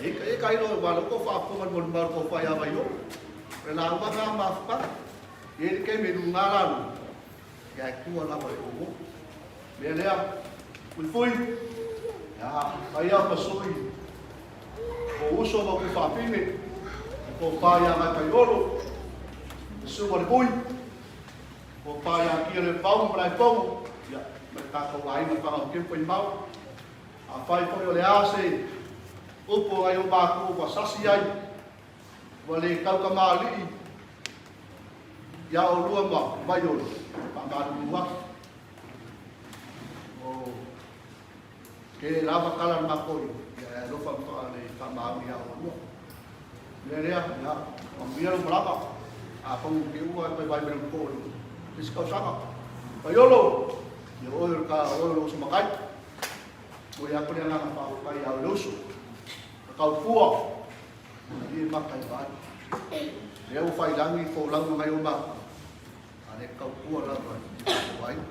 e e ka ilo wa lo ko fa ko ma mo ma ko fa ya va yo. O le lauga na mafutaga, e le ke me lunga la lu. Ia e tua lava i lou motu. Mea lea, fuifui, ia, fai au ma sui o uso ma ku faafine, e tofa ia Gaetaiolo, le susuga i le Vui, tofa ia Kia le Pau ma Malaefono, ia, ma le tatou aiga Fagaukepa i Mau. Afai foi o le a se upu a nai o matou ua sasi ai, ua le taukamalii ia oulua ma Vaiolo, faamalulu atu. O ke lava tala le matou ia e alofa ma le faamaoni ia oulua. Mea lea, ia, manuia lou malaga. Atonu te ua e toe vaai mai lou too i le isi tausaga. Vaiolo, ia oe o le ka oe o lou uso matai. Momoli atu le agaga faafetai ia oe le uso. Na taupua, Malie maka i vaai. Lea ua failangi folauga mai o matou, a le taupua lava i matou aiga.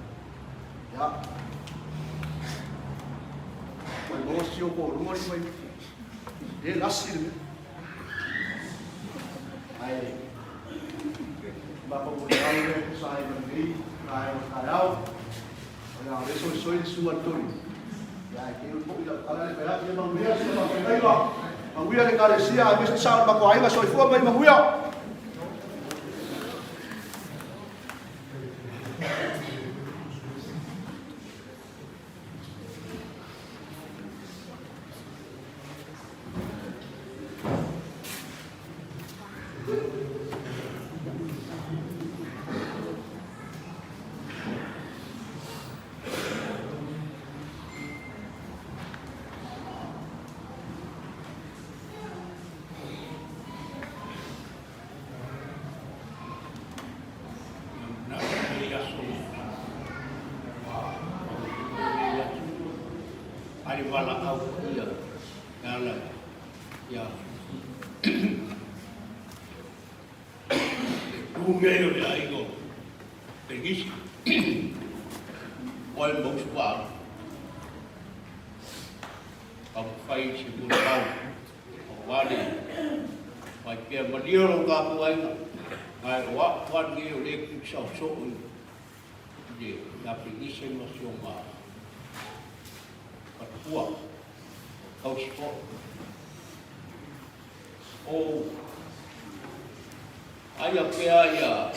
Ia. Mai maua si o toalua ni mai. E lasi le mea. Ae, matou molimau lea e tusa ai ma lenei vaega o le taeao. O le a le soisoi le susuga i le toeaina. Ia, ae te i foi lau tala lea fai atu, ia manuia le susuga faafeagaiga, manuia le Ekalesia aemaise le sao o le matou aiga. Soifua ma ia manuia. A le valaau paia e ala ia Le tu nei o le aiga o Penisi, oe ma usu paalo, taumafai i se molimau aua le fai pea malie o lou tapuaiga, ae o au lava lenei o lea e tuusaosoo i le ia Penise ma si ona faletua, o tausi foi. O aia pea ia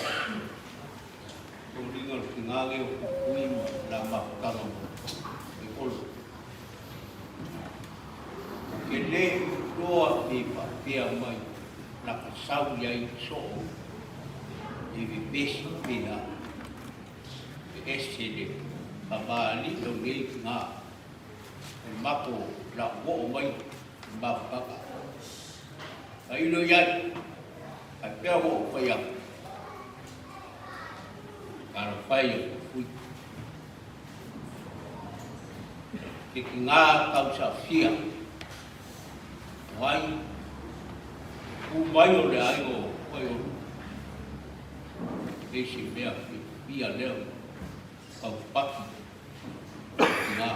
foliga o le figage o Pupui ma la mafutaga ma le olo. Ou te le iloa pe faapea mai laka sau i ai soo i vevesi pe a e ese le famalii o nei figa o le matou lau oo mai i mafutaga. Tailo i ai, ai pea ua ou fai atu. Talofa e o Pupui. Ke kingā tausaofia, o ai, pū mai o le aiga o Waiolu. Nei se mea fiafia lea o taufapaki kingā.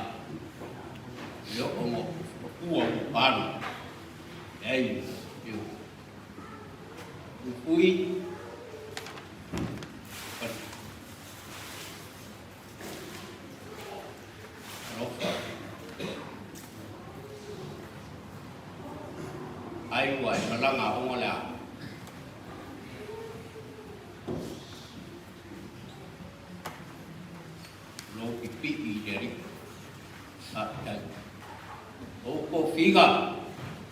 Le oo ua ua palu. Leai, e pupui alofa. Ai ua e malaga aoga le a. Lou pipii i le alii. Faafetai. O outou figa,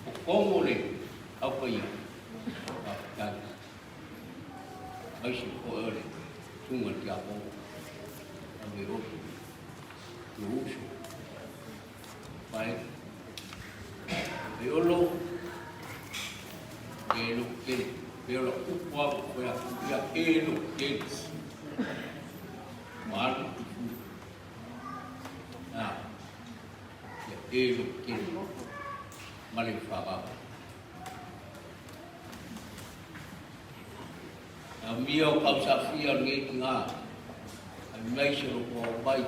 o togo le au paia. Aemaise foi o le susuga i le tiakono ave oso lou uso Paele. Aiono e lo'u tele pei o la'u upu a ua fai atu ia e lo'u tele ma alu i fui a ia e lo'u tele ma le fa'avava. Amia o kausafia o lenei tina, aemaise o lo o mai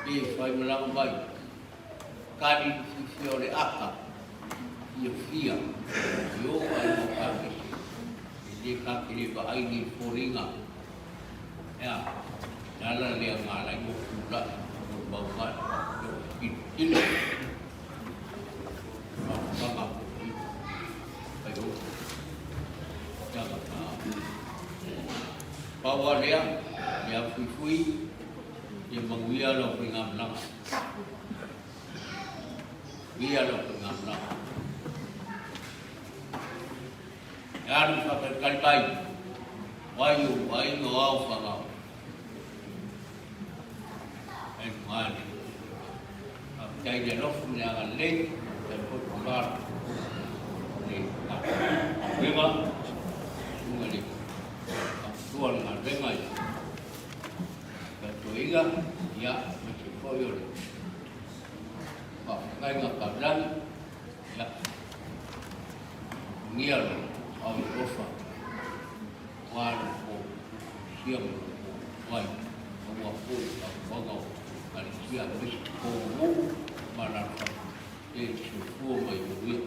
e faimalaga mai, kali fiafia o le aka, fiafia, e o ai mo kakese, e le ka ke le vaai nei foliga, ea, le ala lea na ala ai mo tulai, mo le mau mai, o tilotilo, mafutaga foi, ai o, Pau lava lea, ia fuifui, ia manuia lau faigamalaga. Manuia lau faigamalaga. E alu faatalitali mai, o ai ou aiga o ao fanau. E luga le. Faafetai i le alofa ma le agalelei, faafetai foi i le mamalu o le galuega, susuga i le faasoa o le galuega i Faatoiga, ia, aemaise foi o le faafetaiga taulagi, ia, manuia lo au i alofa, aua lo outou sia ma lo outou tuai, aua foi le fautuaga o Ekalesia aemaise totonu o nuu ma alaalafaga e soifua ma ia manuia.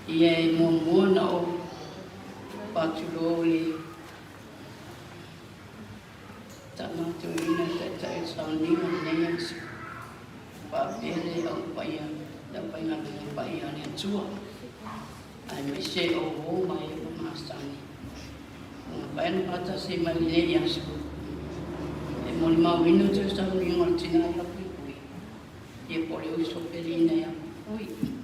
Ia e muamua ona ou faatulou i le taamatoina le Taitai o le sauniga i lenei aso, faapea le au paia, le aufaigaluega paia a le Atua, aemaise o uo ma e ua masani. Ua mafai ona faatasi mai i lenei aso e molimauina le toe sauniga o le tina ia Puipui, ia po o le uso peleina ia Puipui.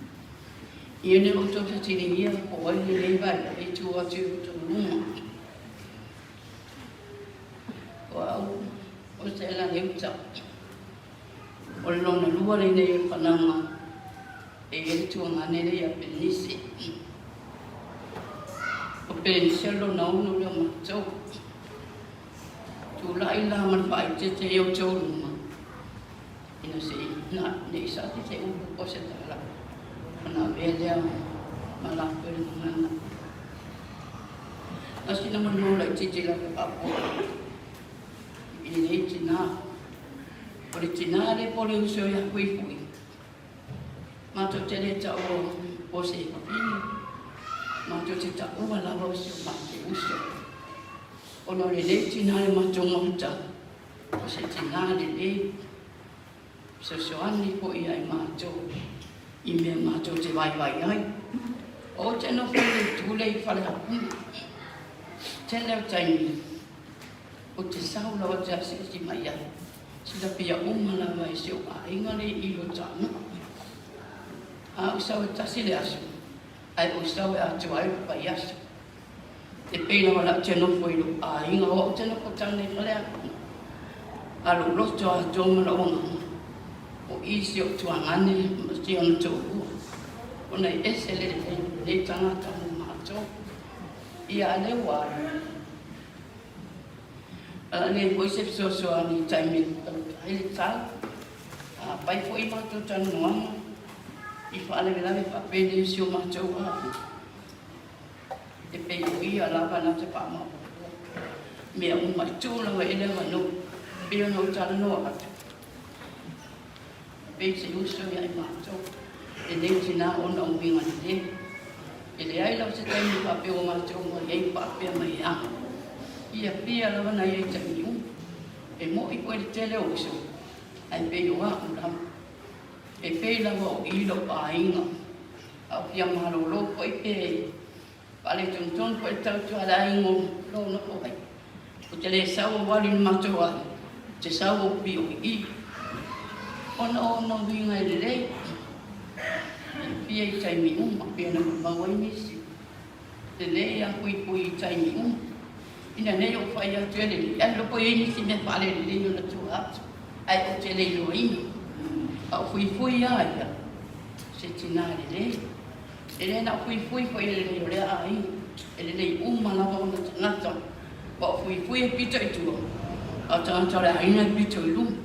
Ia ne outou fesiligia po o ai lenei vaega e tu atu i outou luma. O au, o Stella Leuta. O le lona lua lenei o le fanaga e i ai le tuagane lea ia Penise. O Penise o le lona ono lea o matou. Tulai la ma le faaeteete i outou luma, ina se i na, ne i sati se upu po o se tala, ona avea lea ma latou i le gagana. Na sina molimau laitiiti lava faapoa i lenei tinā. O le tinā lea po o le uso ia Fuifui, matou te le taua o se fafine, matou te taua lava o si o matou uso. Ona o lenei tinā i le matou maota, o se tinā lelei, fesoasoani foi ia i matou i mea matou te vaivai ai. Ou te nofo i le itu lea i Faleapuga. Tele o taimi, ou te sau lava ou te asiasi mai ai. Silafia uma lava e si ou aiga le i lo taga. A ou sau e tasi le aso, ae ou sau e atoa ai lou vaiaso. E pei lava la ou te nofo i lou aiga, o au te nofo tane i Faleapuga. A lou loto atoa ma lou agaga, o i si ou tuagane ma si ona toalua, ona e ese le lelei o lenei tagata mo matou. Ia a lea ua alu. A le foi se fesoasoani i taimi e taugata ai le tau. A fai foi matou talanoaga i faalavelave faapenei o si o matou aiga, E pei o ia lava na te faamaopoopoa mea uma i tuu lava i le aganuu pei ona ou talanoa atu. E pei se uso ia i matou lenei tina ona o uiga lelei. E leai lava se taimi faapea ua matou mai ai faapea mai e aga. Ia pia lava na ia i taimi uma. E moʻi foi le tele o uso, ae pei o a'u lava. E pei lava o i lou aiga. A o fia malolo foi pe faaletonu foi le tautua a le aiga o lo o nofo ai. Ou te le sau ou alu i le matou aiga, ou te sau ou pio i i. Ona o ona uiga e lelei, e fia i taimi uma, pei ona maumau ai nisi. Lelei a puipui i taimi uma. Ina nei ou fai atu e lelei, ae loko i ai nisi mea faalelelei ona tua atu, ae ou te le iloaina. A o fuifui lava ia, se tinā lelei. E le na o fuifui foi e lelei o lea aiga, e lelei uma lava ona tagata. Ua o fuifui e pito i tua, a o tagata o le aiga e pito i luma.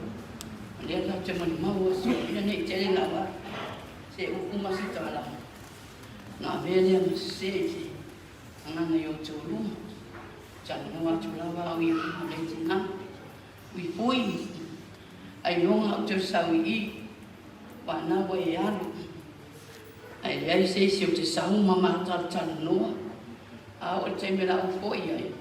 O lea tatou te malimau aso, ina nei tele na avatu se upu ma se tala. Na avea lea ma sese i te agaga i outou luma. Talanoa atu lava au i luma o le tina. Puipui, ailoga ou te sau i i, fanau ua e alu. Ae leai se isi o te sau ma matalatalanoa. A oo i le taimi o le a ou foi ai,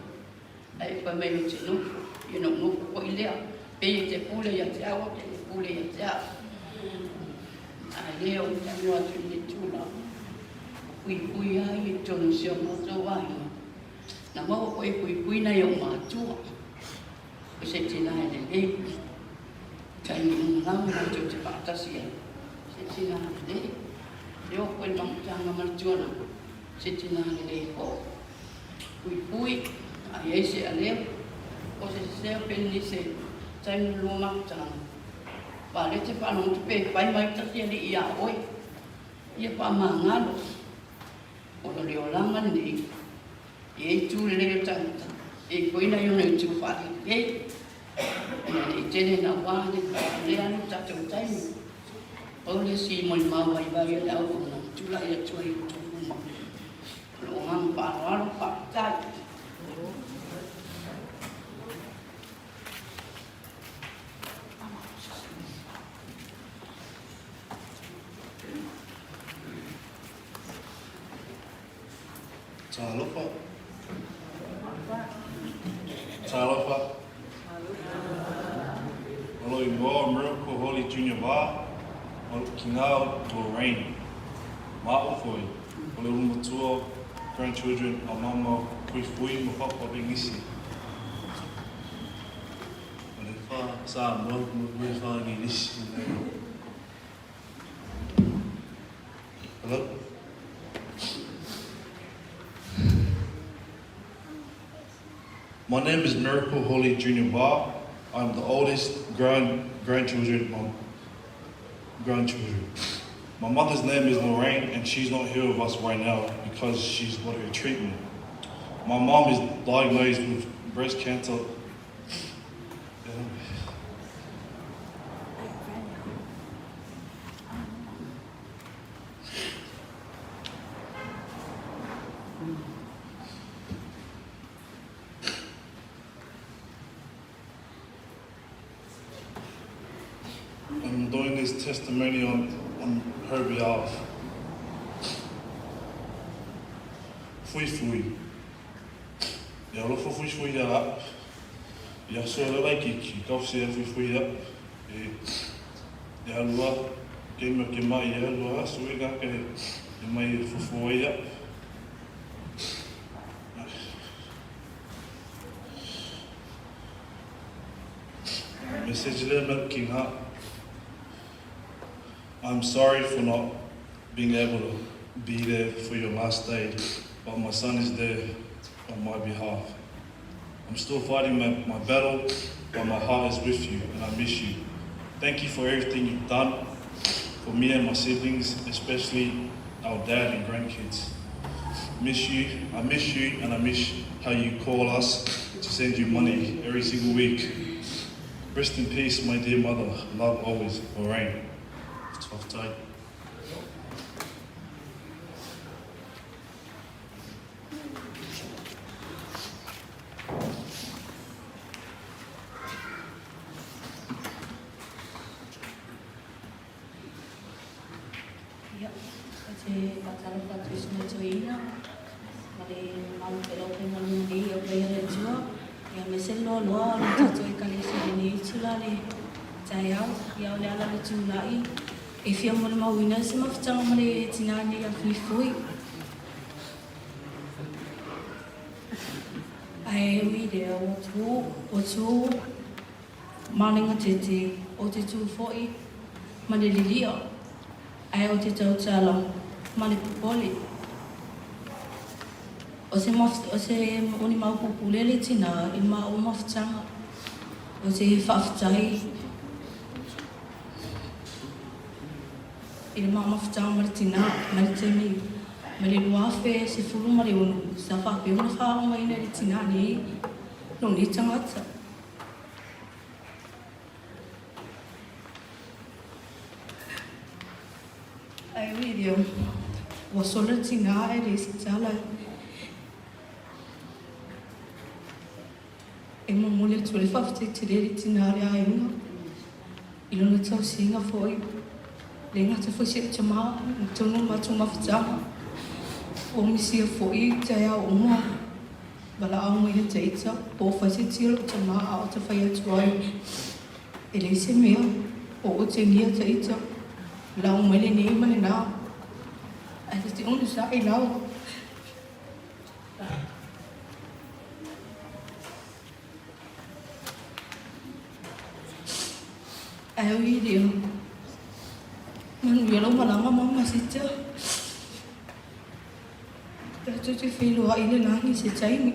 ae e fai mai ou te nofo, ia ona ou nofo foi lea. Pei e te pule ia te au, ou te le pule ia te au. Ae le ou talanoa atu i lenei tulaga. O puipui lava ia i totonu o si o matou aiga. Na maua foi e puipui nai ou matua. O se tina e lelei. Taimi uma lava matou te faatasi ai. Se tina lelei. E oo foi i le mafutaga ma le tuanama. Se tina lelei foi. Puipui, a i ai se aleo, o se seseo pe ni se taimi o lua mafutaga. Aua o lea e te faalogo atu pe fai mai tasi alii iā oe. Ia faamagalo. O le olaga lenei, e i ai itu lelei o tagata, e i ai foi nai ona itu faalelei. Ina ne i tele naua le lea alu tatou taimi. Pau le isi molimau vaivai a le auauna na tulai atu ai i outou luma. O lou agaga faaaloalo, faafetai. Talofa. Talofa. O lou igoa o Miracle Holly Junior Ba, o lou kingā o Lorraine. Ma a'u foi, o le ulu matua grandchildren a mama Fuifui ma Papa Bengisi. O le fa Samoa ma le fa Ngilisi. Hello? My name is Miracle Holly Junior Barr. I'm the oldest grand grandchildren my grandchildren. My mother's name is Lorraine and she's not here with us right now because she's got her treatment. My mom is diagnosed with breast cancer. I'm doing this testimony on, on her behalf. Fuifui. E alofa fuifui ia a. Ia aso e lalai ki ki kau se fuifui ia. E e alua ke me ke mai e alua aso e ka ke e mai e fufu ia. Message le me ki ngā. I'm sorry for not being able to be there for your last day, but my son is there on my behalf. I'm still fighting my, my battle, but my heart is with you and I miss you. Thank you for everything you've done for me and my siblings, especially our dad and grandkids. Miss you, I miss you, and I miss how you call us to send you money every single week. Rest in peace, my dear mother. Love always, Lorraine. Tough day. Ia, ou te faatalofa atu i si toeaina ma le mamalu pea o faigaluega nei e auai a le Atua, ia aemaise le loaloa o le tatou Ekalesia i lenei itula le taeao. Ia o le ala o le tulai E fia molimauina se mafutaga ma le tinā nei a Fuifui. Ae ui i lea, ua tu, ua tu ma le gatete, ou te tu foi ma le lilia, ae ou te tautala ma le popole. O se, o se o ni mau pupule le tinā i ma o mafutaga. O te faafetai i le mafutaga ma le tinā mai le taimi mai le 2016 sa faapea ona faaogaina e le tinā nei lou nei tagata. Ae ui i lea, ua sola le tinā ae leai se tala e momoli atu ai le faafetai tele i le tinā o le aiga i lona tausiga foi. Le gata foi si ou tamā i totonu o le matou mafutaga, ua misia foi taeao uma valaau mai ia te ita po o fai se tia lou tamā a o ta fai atu ai e leai se mea o otegia ta ita lau mai lenei ma lenā ae ta te onosai lava. Ae ui i lea, manuia lau malaga mama sita. Tatou te feiloai i le lagi i se taimi.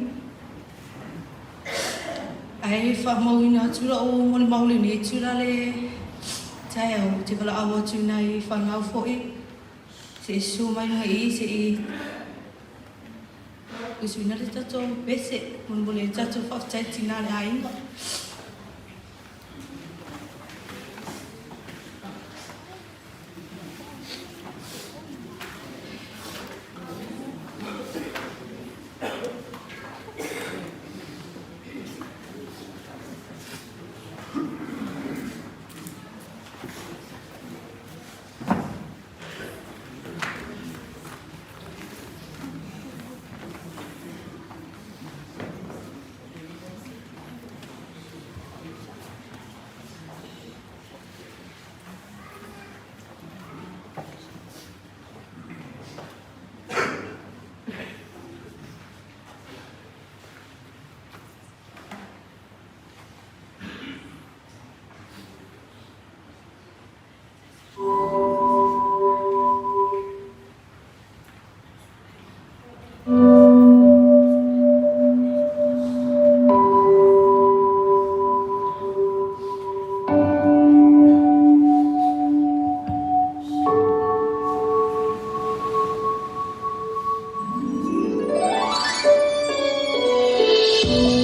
Ae faamauina atu lau molimau i lenei itula le taeao, ou te valaau atu i nai fanau foi se i susu mai luga i i se i usuina le tatou pese molimoli ai le tatou faafetai i tina le aiga.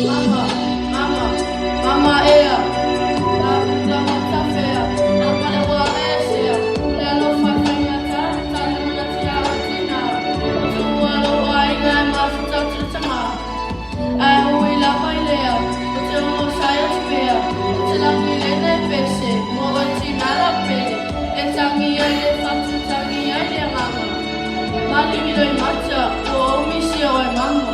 Mama, mama, mama ea, la la matafea, la pale wa esea, le alofa e faigata, tali mana tia o tina, tua lo aiga e mafuta atu le tama. Ae ui lava i lea, o te ono sai atu pea, o te lagi lenei pese, mo oe tina la pele, e tangi ai le fatu, tangi ai le agaga. Maligi loi mata, ua ou misia oe mama.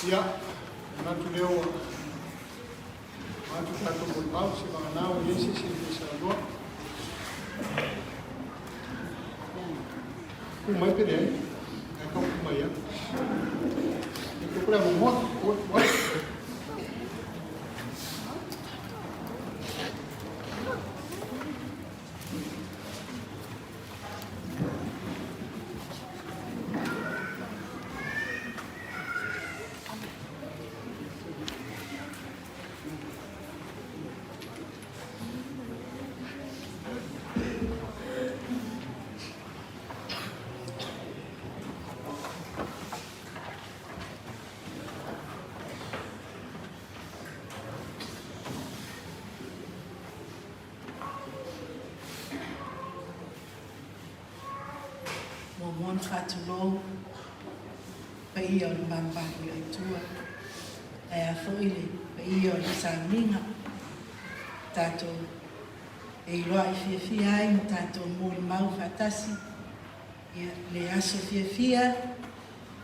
Ia, manatu lea ua avatu tatou molimau, seivagana ua i ai se isi e fia saunoa. Tu mai pe leai, ae tau tu mai atu. E tuku le avanoa, ua tu ai. Muamua ona faatulou paia o le Mamalu i Atua, ae a foi le paia o le sauniga tatou feiloai fiafia ai ma tatou molimau faatasi ia le aso fiafia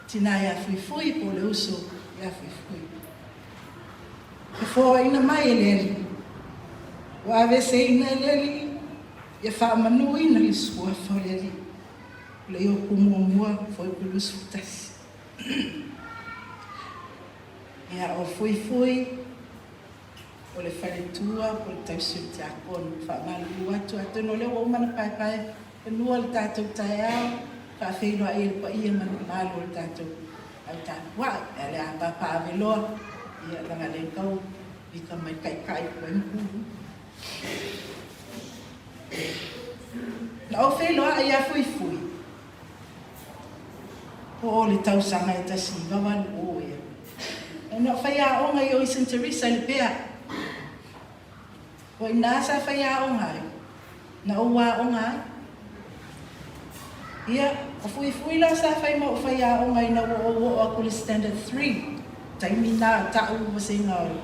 tina ia Fuifui po o le uso ia Fuifui. E foaiina mai e le Alii, ua aveeseina e le Alii, ia faamanuina le suafa o le Alii. O le Iopu muamua, fuaiupu 21. Ia, o Fuifui, o le faletua po o le tausi o le tiakono. Faamalulu atu, atonu o lea ua uma ona paepae fanua le tatou taeao, faafeiloai i le paia ma le mamalu o le tatou au tapuai. Ae o le a papaaveloa, ia, leaga o lea e tau pika mai le taitai ua i ai ma Na ou feiloai ia Fuifui, po o le tausaga e 1980 ea. Na ou faiaoga i o i St Teresa i Lepea. O i ina sa faiaoga ai, na ou aoga ai. Ia, o Fuifui la sa fai ma ou faiaoga ina ua ou oo aku i le Standard Three, taimi na ta'u vasega o le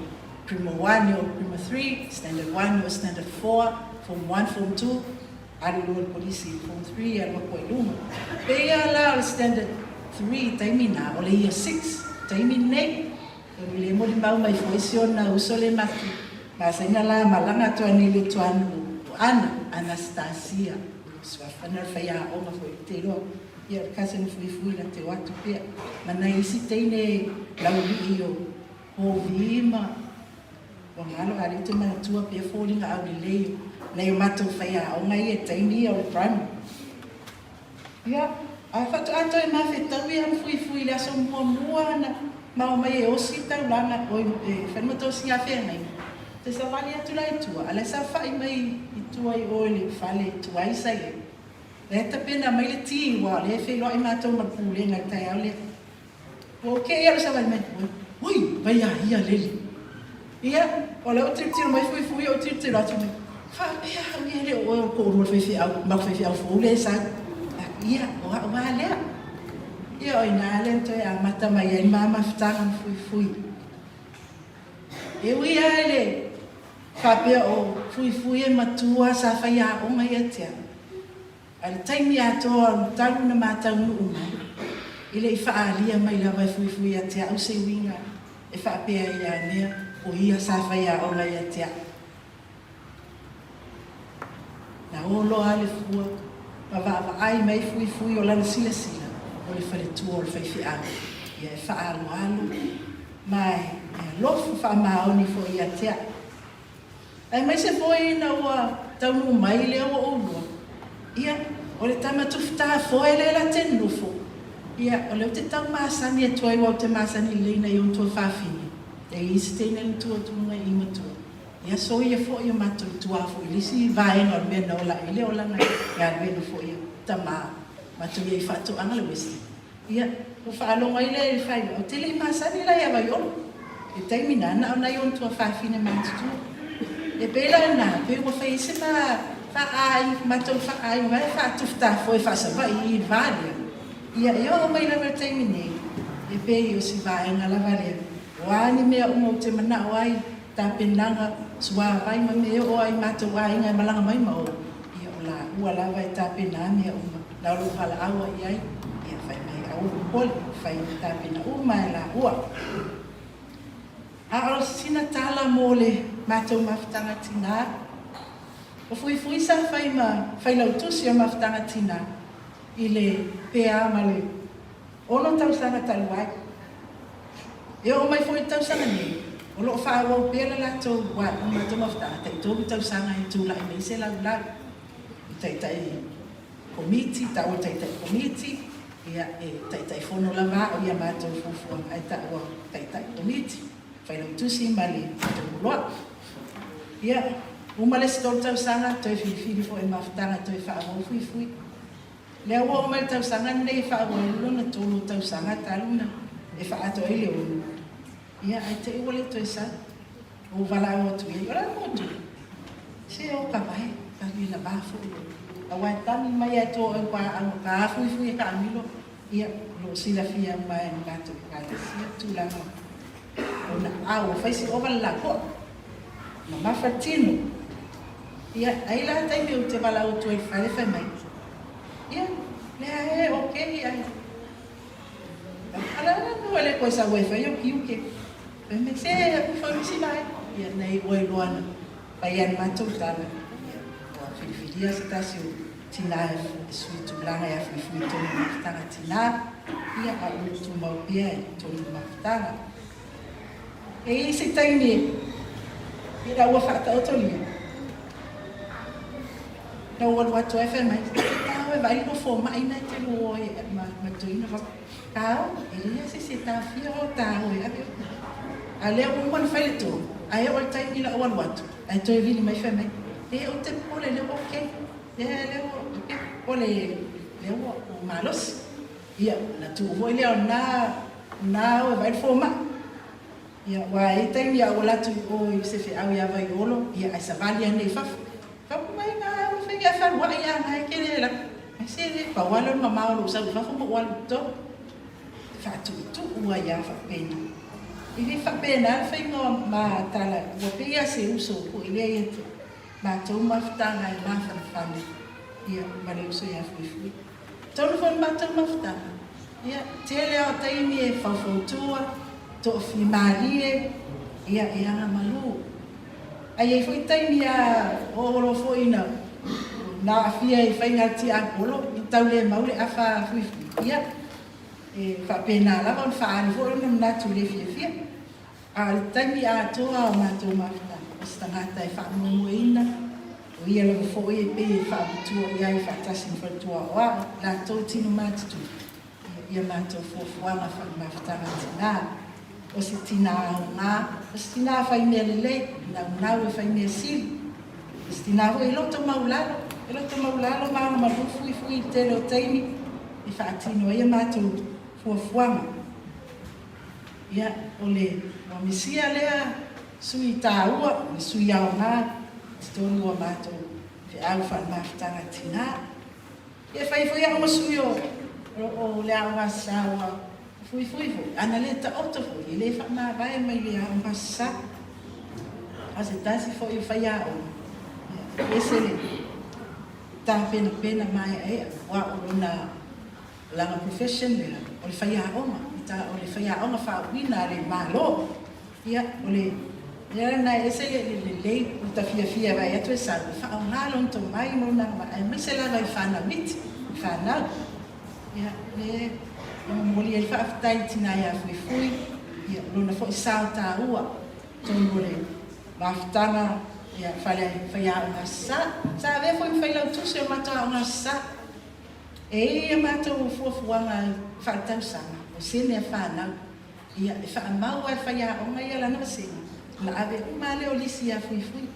Primer One i o i le Primer Three, Standard One i o i Standard Four, Form One, Form Two, alu loa i le Kolisi i Form Three, alu atu ai i luma. Pei lava la o le Standard Three i taimi na, o le Year Six, taimi lenei. E le molimau mai foi si ona uso le matu, masani la malaga atu ai nei le tuanuu o Ana, Anastasia, o le suafa na o le faiaoga foi ou te iloa, ia o le cousin fuifui la te o atu pea, ma nai isi teine laulii o Hovi ma ua galo a lea ou te manatua pea foliga aulelei o nai o matou faiaoga ia i taimi ia o le primary. Ia, ae faatoa toe mafetaui a ma fuifui i le aso muamua na mao mai e osi taulaga, oi, e fai ma tosiga feagaiga. Te savali atu la i tua, a la e saofai mai i tua i o i le fale tuai sa i ai. La e tapena mai le ti, aua o lea e feiloai matou ma le pulega i le taeao lea. Ua ou kei alu savali mai, oi, oi, vai a ia lele. Ia, o lea ua tilotilo mai Fuifui, ou tilotilo atu mai, faapea au ia e le o oe o le toalua o le faifeau, ma le faifeau fou lea e sau. Ia, o au lava lea. Ia, o i ina lea na toe amata mai ai le ma mafutaga ma Fuifui. E ui lava i le faapea o Fuifui e matua sa faiaoga ia te au, A le taimi atoa talu na ma taunuu mai, e le i faaalia mai lava e fuifui ia te au se uiga e faapea ai ia mea o ia sa faiaoga ia te au. Na o loa le fua ma vaavaai mai fuifui o lana silasila o le faletua o le faifeau, ia e faaaloalo ma e alofa faamaoni foi ia te au. Aemaise foi ina ua taunuu mai lea ua ou lua, ia, o le tama tufutafoe lea la te nofo, ia, o lea ou te tau masani atu ai aua ou te masani lelei nai ou tuafafine, e i ai se teine na tua atu luga i i matua, ia soia foi o matou tua foi i le isi vaega o le mea na ola ai le olaga i galuega foi a tama matou i ai i faatoaga le Wesley. Ia, ua faalogo ai lea i le faailoa, ou te le i masani la ia Vaiolo. I le taimi na, na o nai ona tuafafine matutua. E pei la na, pei ua fai ai se ma faaai, matou faaai mai faatufutafoe faasavaii i le va lea. Ia, e oo mai lava i le taimi nei, e pei o si vaega lava lea, o a ni mea uma ou te manao ai, tapenaga, suavai ma mea e oo ai i matou aiga e malaga mai ma o, ia o laua lava e tapena mea uma, na o lou valaau ai i ai, ia fai mai. Aua le popole, fai tapena uma e laua. A o sina tala mo le matou mafutaga tinā, o Fuifui sa fai ma failautusi o mafutaga tinā i le pe a ma le 6 tausaga talu ai. E oo mai foi i le tausaga nei, o lo o faaauau pea le latou o matou mafutaga, tai 3 tausaga e tulai mai se laulau i taitai komiti, taua taitai komiti, ia e Taitaifono lava au ia matou fuafuaga ae taua taitai komiti, Failautusi ma le Tomuloa. Ia, uma le isi 3 tausaga, toe filifili foi mafutaga toe faaauau Fuifui. Lea ua oo mai le tausaga lenei e faaauau ai le lona 3 tausaga talu ona e faaatoa ai le 6, ia ae te i ua le toe sau. Ua ou valaau atu i ai, o le a le mea ua tupu? Se o ka vae, ka le lavā foi o. Aua e tagi mai lava e to au paau ka afuifui e taamilo, ia, o lo o silafia uma e le matou Ekalesia le tulaga o na au, ua fai si ova le lapoa, mamafa le tino. Ia, ai la taimi ou te valaau atu ai i le fale fai mai, ia, lea e okay ae, a o le a le mea ua e le toe sau ai e fai ou tiute? Fai mai, se ua fai sina ai. Ia, na iu ai loa na fai a le matou tala, ia, ua filifilia se tasi o tinā e sui tulaga e afuifui i tonu mafutaga tinā, ia, a o lo o tumau pea i tonu mafutaga. E i ai se taimi ina ua faataotolia, na ou alu atu ai fai mai, e tau e vaai le fomai na e te lua ai ma toeaina fafo. Tao, e leai se isi e taofia o tao e ave oe. A o lea ua uma ona fai le tonu, ae oo i le taimi la ua alu atu, ae toe vili mai fai mai, e ou te popole lea ua okay, lea lea ua okay, popole lea ua malosi. Ia, ona tuu foi lea o lena, lena o e vaai le fomai. Ia, aua e i ai taimi a ou alu atu i o i se feau ia Vaiolo, ia ae savali ane i fafo. Fai mai na au e fai e fealuai a na e kele la. Ai se le pau lea o le mamao o lou sau i fafo ma ou alu i totonu. Faatuutuu ai lava faapena. E le faapena le faiga o ma tala ua pei lava se uso foi lea ia te matou mafutaga e mafanafana ia ma le uso ia Fuifui. Tonu foi le matou mafutaga ia tele lava o taimi e faufautua, toafimalie ia e agamalu. Ae i ai foi taimi a oo loa foi ina na aafia i faiga a le tiapolo, i tau le mau le afa fuifui, ia, e faapena lava ona faaali foi lona manatu le fiafia. A o le taimi atoa o matou mafutaga, o se tagata e faamoemoeina, o ia lava foi e pei e faamatua i ai faatasi ma faletua o a latou tino matutua, ia matou fuafuaga faalemafutaga tinā. O se tinā aoga, o se tinā fai mea lelei, naunau e fai mea sili. O se tinā foi e loto maulalo, e loto maulalo ma agamalu fuifui i le tele o taimi e faatino ai a matou fuafuaga. Ia, o le ua misia lea sui taua, o le sui aoga i totonu o a matou feau faalemafutaga tinā. E fai foi au ma sui o le Aoga Sa ua fuifui foi, ana le taoto foi, e le faamavae mai le Aoga Sa. A o se tasi foi o faiaoga, e ese le tapenapena maeaea, aua o lona lana profession lea, o le faiaoga, o le faiaoga faauuina a le Malo. Ia, o le mea lena e ese le lelei o ta fiafia e vaai atu e sau, e faaaoga lona tomai ma lona agavaa, aemaise lava i fanau iti, i fanau. Ia, e momoli ai le faafetai i le tina ia Fuifui, ia, o lona foi sao taua i totonu o le mafutaga, ia, fale faiaoga Aso Sa. Sa avea foi ma failautusi o le matou aoga Aso Sa. E i ai a matou fuafuaga faaletausaga, o sene a fanau. Ia, e faamau lava e le faiaoga ia lana vasega, ona ave uma lava lea o lisi ia Fuifui.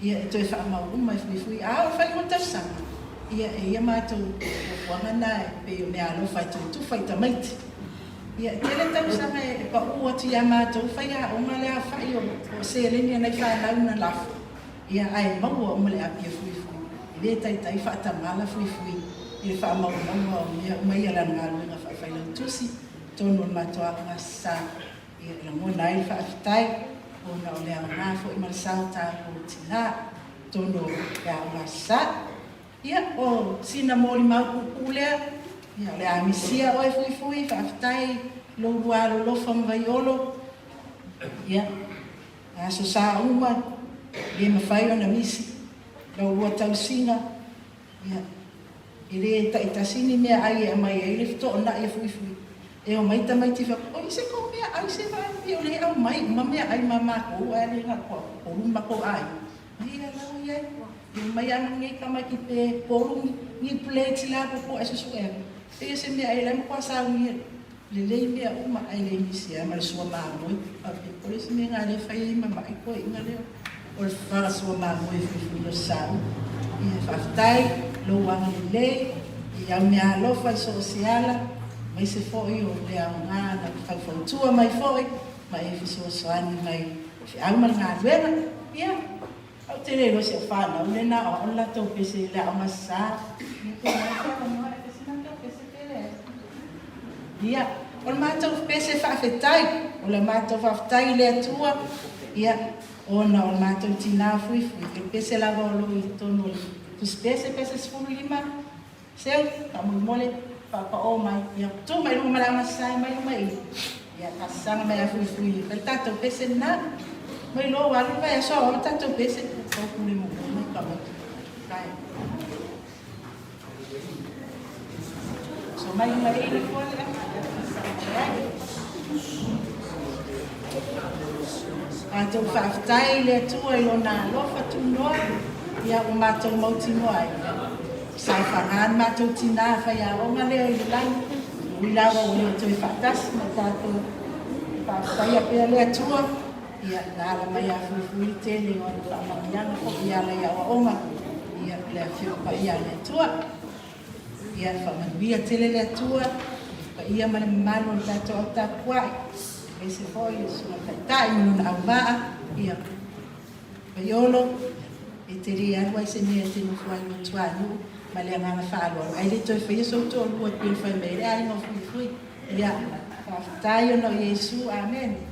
Ia, e toe faamau uma e Fuifui. A oo i le faaiuga o le tausaga, ia, e i ai a matou fuafuaga na e pei o meaalofa e toe tufa i tamaiti. Ia, e tele tausaga e pau atu ia matou faiaoga le aofai o seleni a nai fanau na lafo, ia, ae maua uma le api a Fuifui. E le taitai faatamala Fuifui i le faamaumauga o mea uma ia i lana galuega faafailautusi. Totonu o le matou aoga sa e lagona ai le faafetai ona o le aoga foi ma le sao taua o tina totonu o le aoga sa. Ia, o sina molimau puupuu lea Ia, o le a misia oe Fuifui, faafetai i lou lua alolofa ma Vaiolo. Ia, aso sa uma, e le mafai ona misi lau lua tausiga. Ia, e le taitasi ni meaai e aumai ai le fetoonai a Fuifui. E omai tamaiti fai, oi se kou meaai se vaai o lea e aumai uma meaai ma matou ae le na o toatolu le matou aiga. Ia la ua i ai. E omai lava nei tamaiti pe tolu ni plates la popo ae susue atu. E se mea ai la e matua saunia lelei mea uma ae le misi lava ma le sua mamoe. Faapea o le isi mea lena o lea e fai ai ma ma'i toeaiina lea o le fala sua mamoe e fuifui i Aso Sa uma. Ia faafetai i lou agalelei i au meaalofa i so o se ala, aemaise foi o le aoga na faufautua mai foi ma e fesoasoani mai i le feau ma le galuega. Ia, ou te le iloa si au fanau lea na aoao le latou pese i le Aoga Aso Sa. Ia, tuu mai le avanoa e pese matou pese pe leai. Ia, o le matou pese faafetai, o le matou faafetai i le Atua, ia, ona o le matou tinā fuifui, e pese lava o lo o i totonu o le tusipese, pese 15, seu, faamolemole, faapaô mai, ia, tu mai luma ma le Aoga Sasae mai luma i i, ia, faasaga mai ia Fuifui e fai le tatou pese lena. Mai loa ua alu le vaiaso aoao le tatou pese, ua pule muamua mai tamaiti. Kai. So mai luma i le fua le Matou faafetai i le Atua i Lona alofa tunoa, ia ua matou mautinoa ai, saofaga le matou tinā faiaoga lea i le lagi, e ui lava ua le toe faatasi ma tatou, faafetaia pea le Atua, ia na ala mai ia Fuifui le tele o ana faamanuiaga foi e ala i aoaoga, ia le Afio Paia a le Atua. Ia faamanuia tele le Atua i le paia ma le mamalu o le tatou au tapuai, aemaise foi le Susuga i le Taitai ma lona auvaa, ia Vaiolo, e te le alu ai se mea e te nofo ai ma tuanuu ma le agaga faaaloalo, ae le toe faia sou toalua e pei ona fai mai ai le aiga o Fuifui. Ia, faafetai ona o Iesu. Amene.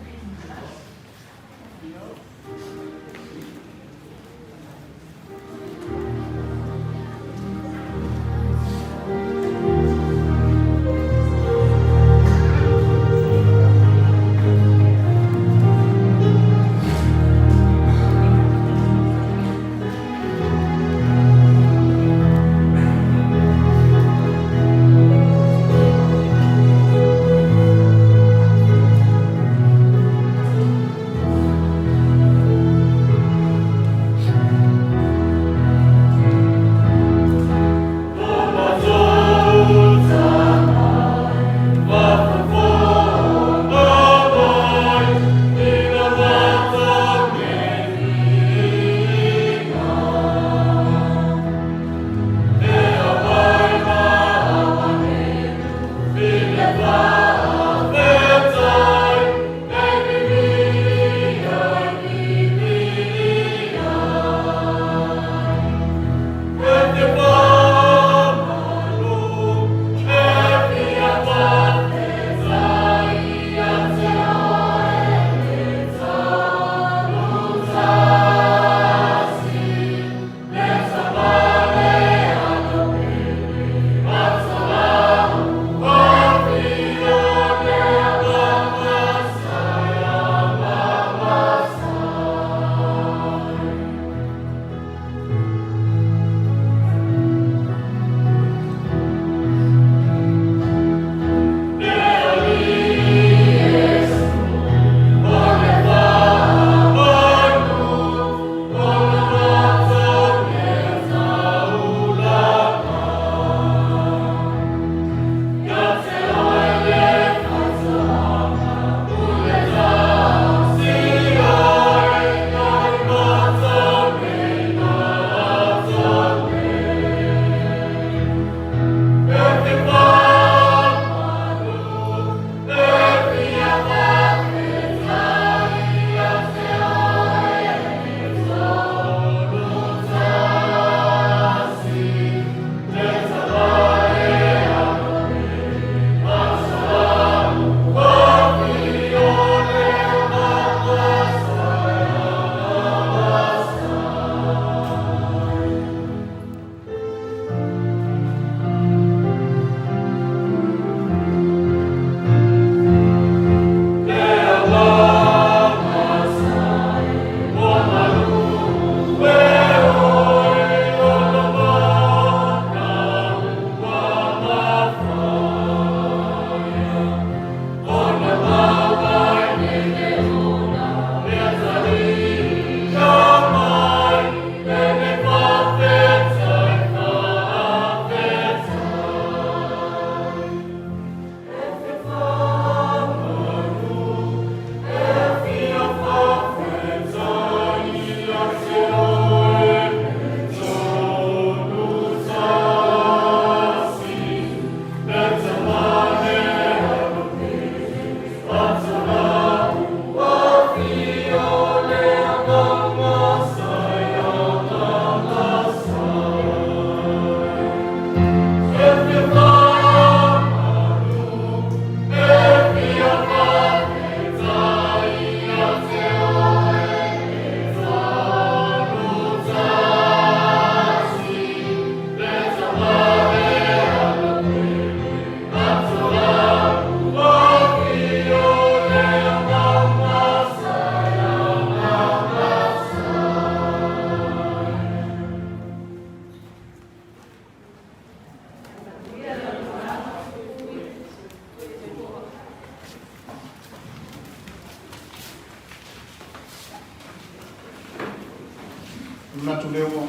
Manatu lea ua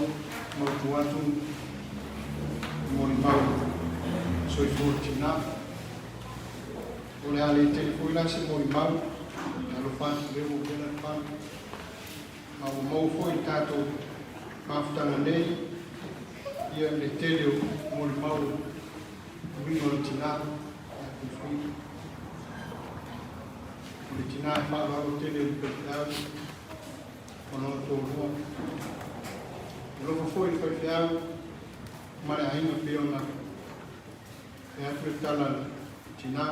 mautu atu i molimau soifua o le tina. O le a le tele foi la se molimau, e alofa atu lea ua uvela le pala. Ma ua maua foi i le tatou mafutaga nei ia le tele o molimau uiga o le tina ia Fuifui. O le tina e faaaloalo tele i le faifeau ma lona toalua. E alofa foi i le faifeau ma le aiga pei ona fai atu le tala a le tina.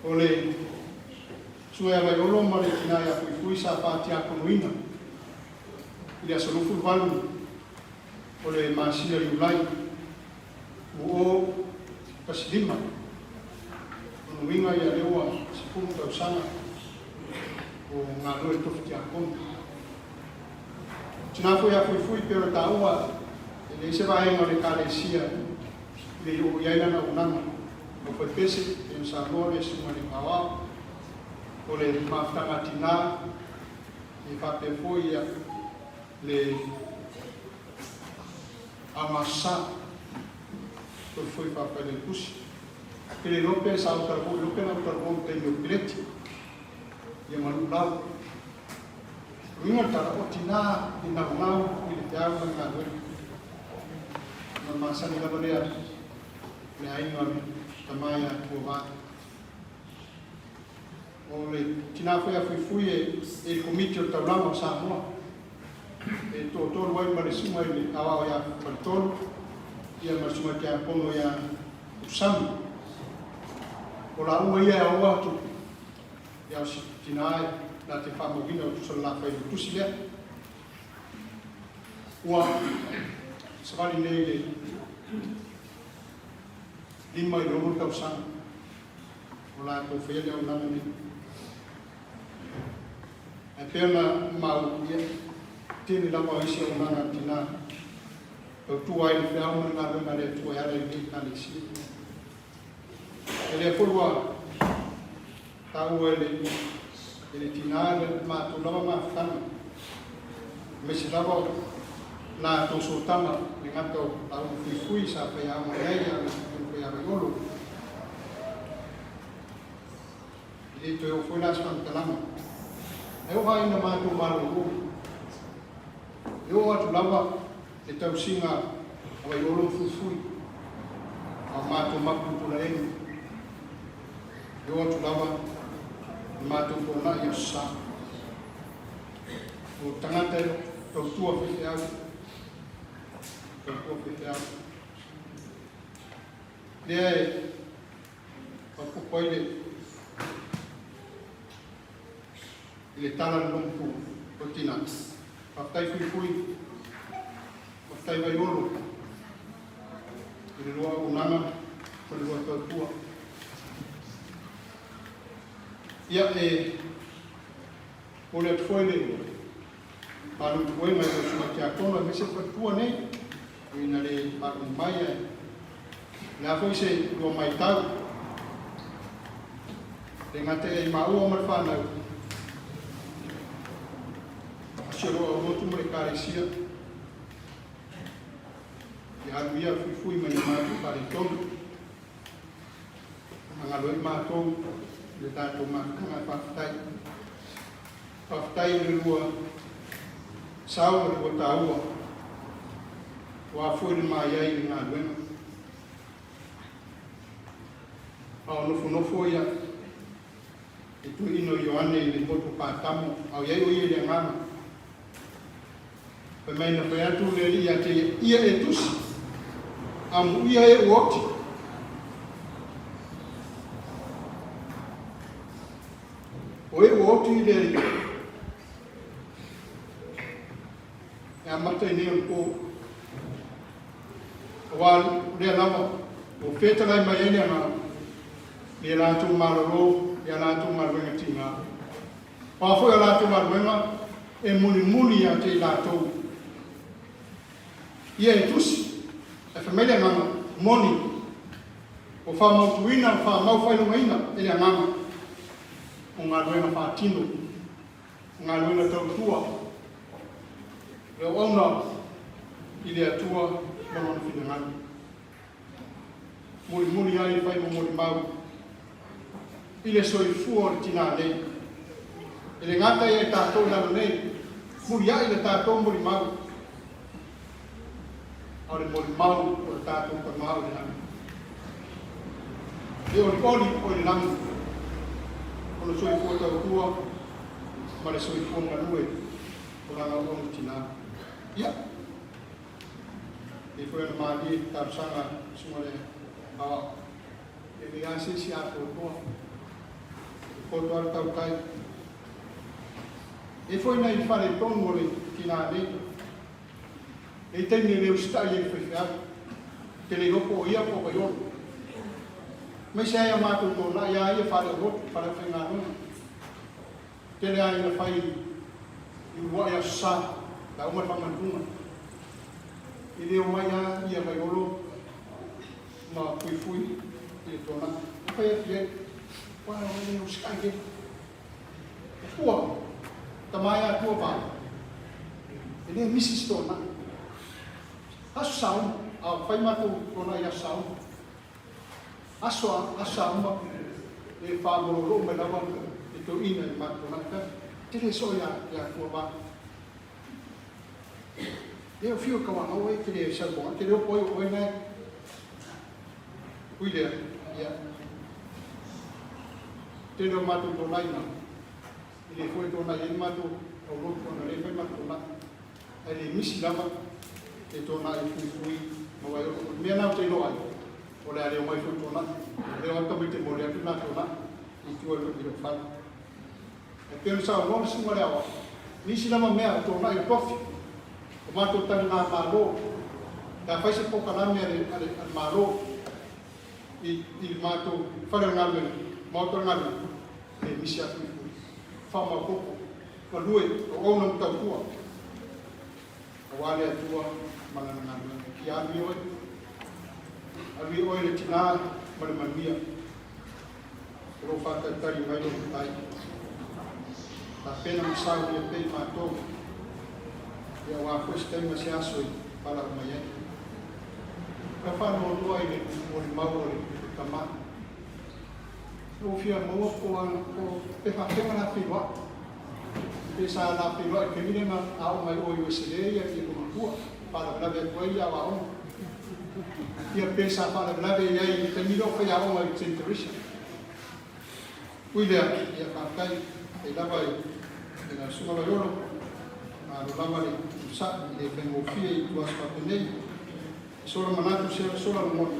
O le Sua ia Vaiolo ma le tina ia Fuifui sa fatiakonoina i le aso 28 o le masina Iulai 2015. Lona uiga ia lea ua 10 tausaga o galue i le tofi tiakono. Tina foi ia Fuifui pei ona taua e leai se vaega o le Ekalesia e le i oo i ai lana auaunaga. Lau faipese, pei ona saunoa le Susuga i le Aoao, o le mafutaga a tina, e faapea foi ia le aogasa, tofi foi faa-Failautusi. Pe le iloa pe sa ou talavou, iloa pe na ou talavou i le taimi o Peleti, ia ma Luulau. O le uiga o le tala, o tina e naunau i le feau ma le galuega. Ma le masani lava lea le aiga o le tama ia Tuavai. O le tina foi a Fuifui e i le Komiti o le Taulaga o Samoa, e toatolu ai ma le susuga i le aoao ia Faletolu, ia ma le susuga i le Tiakono ia Usami. O laua ia e aoa atu ia o si tina e na te faamauina o tusa le la failautusi lea. Ua savali nei le 5 i le 6 tausaga o latou faia le auaunaga nei. Ae pei ona maua, ia, tele lava o isi auaunaga a tina tautua ai le feau ma le galuega a le Atua e ala i lenei Ekalesia. E lea foi ua taua e le, e le tina le matou lava mafutaga, aemaise lava o latou sootaga le gata o lauga fuifui sa faiaoga i ai a o le fai Vaiolo. E le toe oo foi la se faamatalaga. Ae oo lava ina matou malolo, e oo atu lava le tausiga a Vaiolo ma Fuifui, a o matou mapu i Pulaelu. E oo atu lava le matou toonai i Aso Sa. O tagata e tautua faifeau, tautua faifeau. Lea e faaopoopo ai le i le tala a le logotu o tina. Faafetai Fuifui, faafetai Vaiolo i le lua auaunaga ma le lua tautua. Ia, e momoli atu foi le malu puega i lau Susuga Tiakono aemaise le faletua nei, ui ina le faalogo mai ae o le a foi se lua maitau le gata ia i maua ma le fanau a si o lou aulotu ma le Ekalesia ia alu ia fuifui ma ia matou faaletonu magalo ai matou i le tatou mafutaga. Faafetai. Faafetai i le lua sao ma le lua taua ua foi le maia i le galuega. A o nofonofo ia le toeaina o Ioane i le motu o Patamo, a o i ai o ia i le Agaga. Fai mai na fai atu le Alii ia te ia, Ia e tusi, amuia e ua oti. O e ua oti i le Alii. E amata i nei o le pō. Aua o lea lava ua fetalai mai ai le Agaga i a latou malolo i a latou galuega tiga. O a foi a latou galuega e mulimuli ia te i latou. Ia e tusi, ae fai mai le Agaga, moni, ua faamautuina ma faamaufailogaiina e le Agaga o galuega faatino, o galuega tautua. Le auauna i le Atua ma Lona finagalo. Mulimuli ai fai ma molimau i le soifua o le tinā nei. E le gata ia i tatou i lalo nei, muliai le tatou molimau, a o le molimau o le tatou Tama o i le lagi. E olioli o i le lagi ona soifua tautua ma le soifua galue o lana auauna tinā. Ia, pei foi ona malie i le talosaga a le Susuga i le Aoao, e leai lava se isi atoatoa, e poto lava le tautai. E i ai foi nai faaletonu o le tinā nei, e i ai taimi e le usitai ai i le faifeau, ou te le iloa po o ia po o Vaiolo. Aemaise ai a matou toonai lava ia faaleoloto, faaleaufaigaluega. Tele lava ina fai i uluai aso sa, pe a uma le faamanuiaga. E le omai lava ia Vaiolo ma Fuifui i le toonai. E fai atu i ai, Uau, e le usitai le. O fua, tama ia tua va. E le misi se toonai. Aso sa uma, a fai matou toonai i aso sa uma. Aso a aso sa uma e faamololoo mai lava le toeaina i le matou toonai. Fai atu, Te le soo ia tua va. E o fiu e kauangau ai, te le sau i te le opo ai o oe nae. Ui lea, ia. Tele o matou toonai na, e le foi toonai ai le matou aulotu ona le fai matou toonai. Ae le misi lava le toonai e fuifui ma Vaiolo. O le mea na ou te iloa ai, o le a le omai foi toonai. O lea o tamaiti e momoli atu le la toonai i tua i lou fale. E pei ona saunoa le susuga i le aoao, nisi lava mea o toonai o tofi, o matou taligamalo, pe a fai se polokalame a le, a le, a le Malo i, i le matou fale o le galuega, maota o le galuega, e misi atu i le faamaopoopo, galue, auauna ma tautua, aua le Atua ma Lana galuega. Ia alu ia oe, alu ia oe le tina ma le manuia. O lo o faatalitali mai lou matai. Tapena ma saunia pea i matou, ia aua foi se taimi ma se aso i valaau mai ai. Ka faanoanoa i le molimau a le tama. Ua fia maua po o pe faapefea la feiloai. Pe sa la feiloai i le taimi lea na aoga ai o i Ueselea ia i lona matua, faalavelave atu ai ia aoaoga. Ia pe sa faalavelave i ai i le taimi lea o faiaoga i Saint Teresa. Ui lea, ia faafetai ai lava i la Susuga Vaiolo, malo lava le onosai i le faigofie i ituaso faapenei. E sola manatu sola lagona,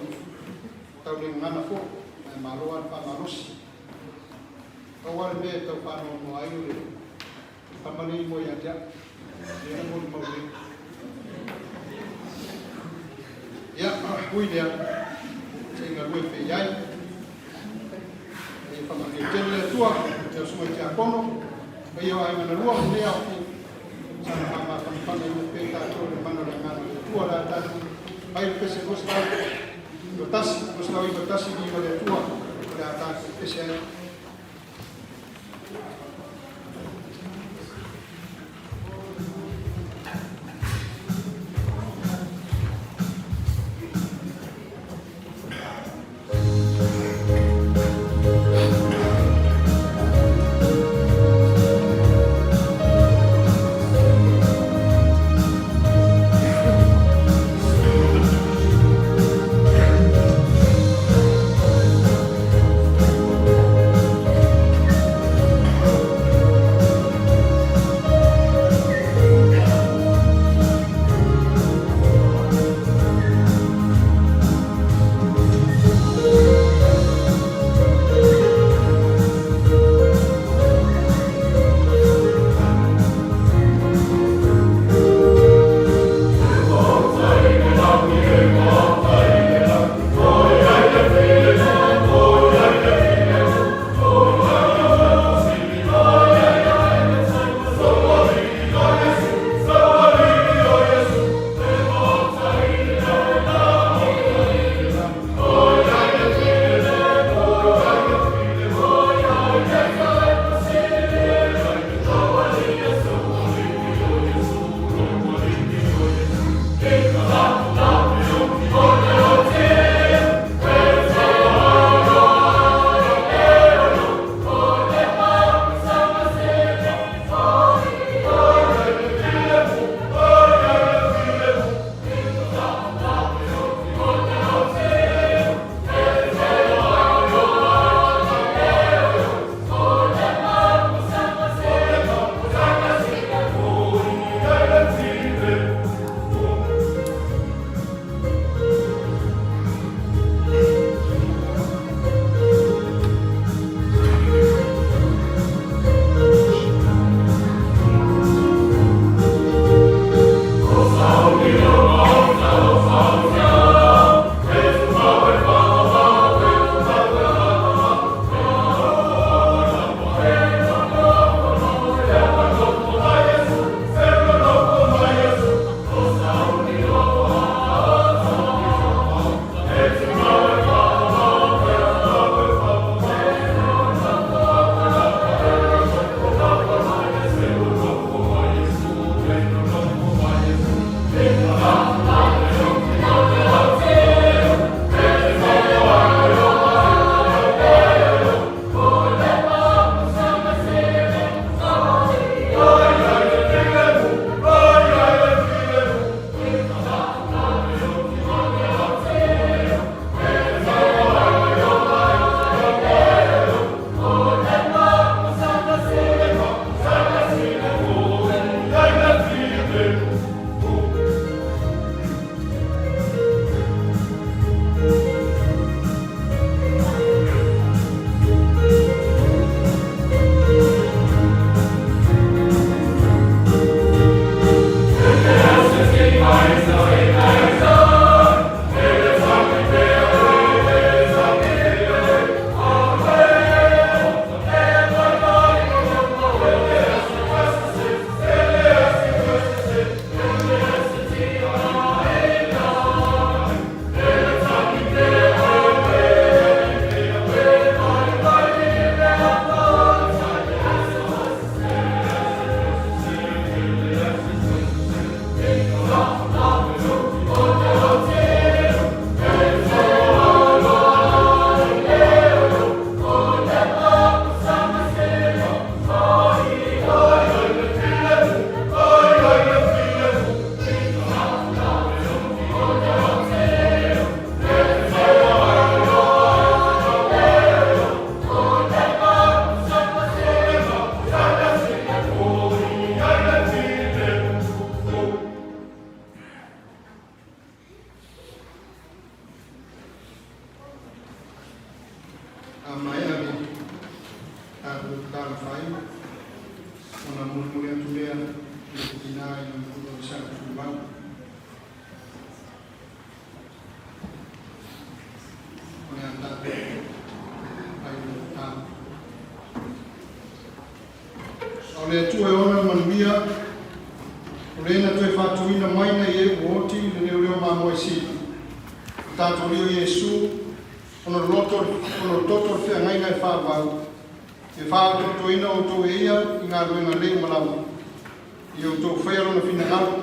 tau le gagana foi, ae malo lava le faamalosi. Pau lava le mea e tau faanoanoa ai o le tama lea i moe ia te au, lea na molimau nei. Ia, ui lea, se i galue pea i ai. Ia faamanuia tele le Atua i lau susuga i le Tiakono, paia o aiga na lua, lenei aofia. Saga faamafanafana pea tatou i le mana o le Agaga o le Atua o le a tatou fai le pese 291, 291 viiga i le Atua o le a tatou pese ai. A maea le tatou tatalo faaiu, ona mulimuli atu lea i le tinā i lona tausaga tumau. O le a tatou faaiu le tatalo. A o le Atua e ona le manuia, o le na toe faatuina mai nai e ua oti le leoleo mamoe sili. O tatou Alii o Iesu, ona loto, ona toto le feagaiga e faavau, e faaototoina outou e ia i galuega lelei uma lava. Ia outou faia lona finagalo,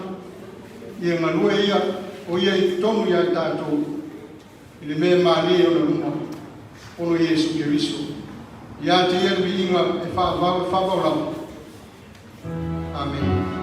ia galue ia, o ia i totonu ia i tatou, i le mea e malie ona luma, ona o Iesu Keriso. Ia te ia le viiga e faavau e faavau lava. Amene.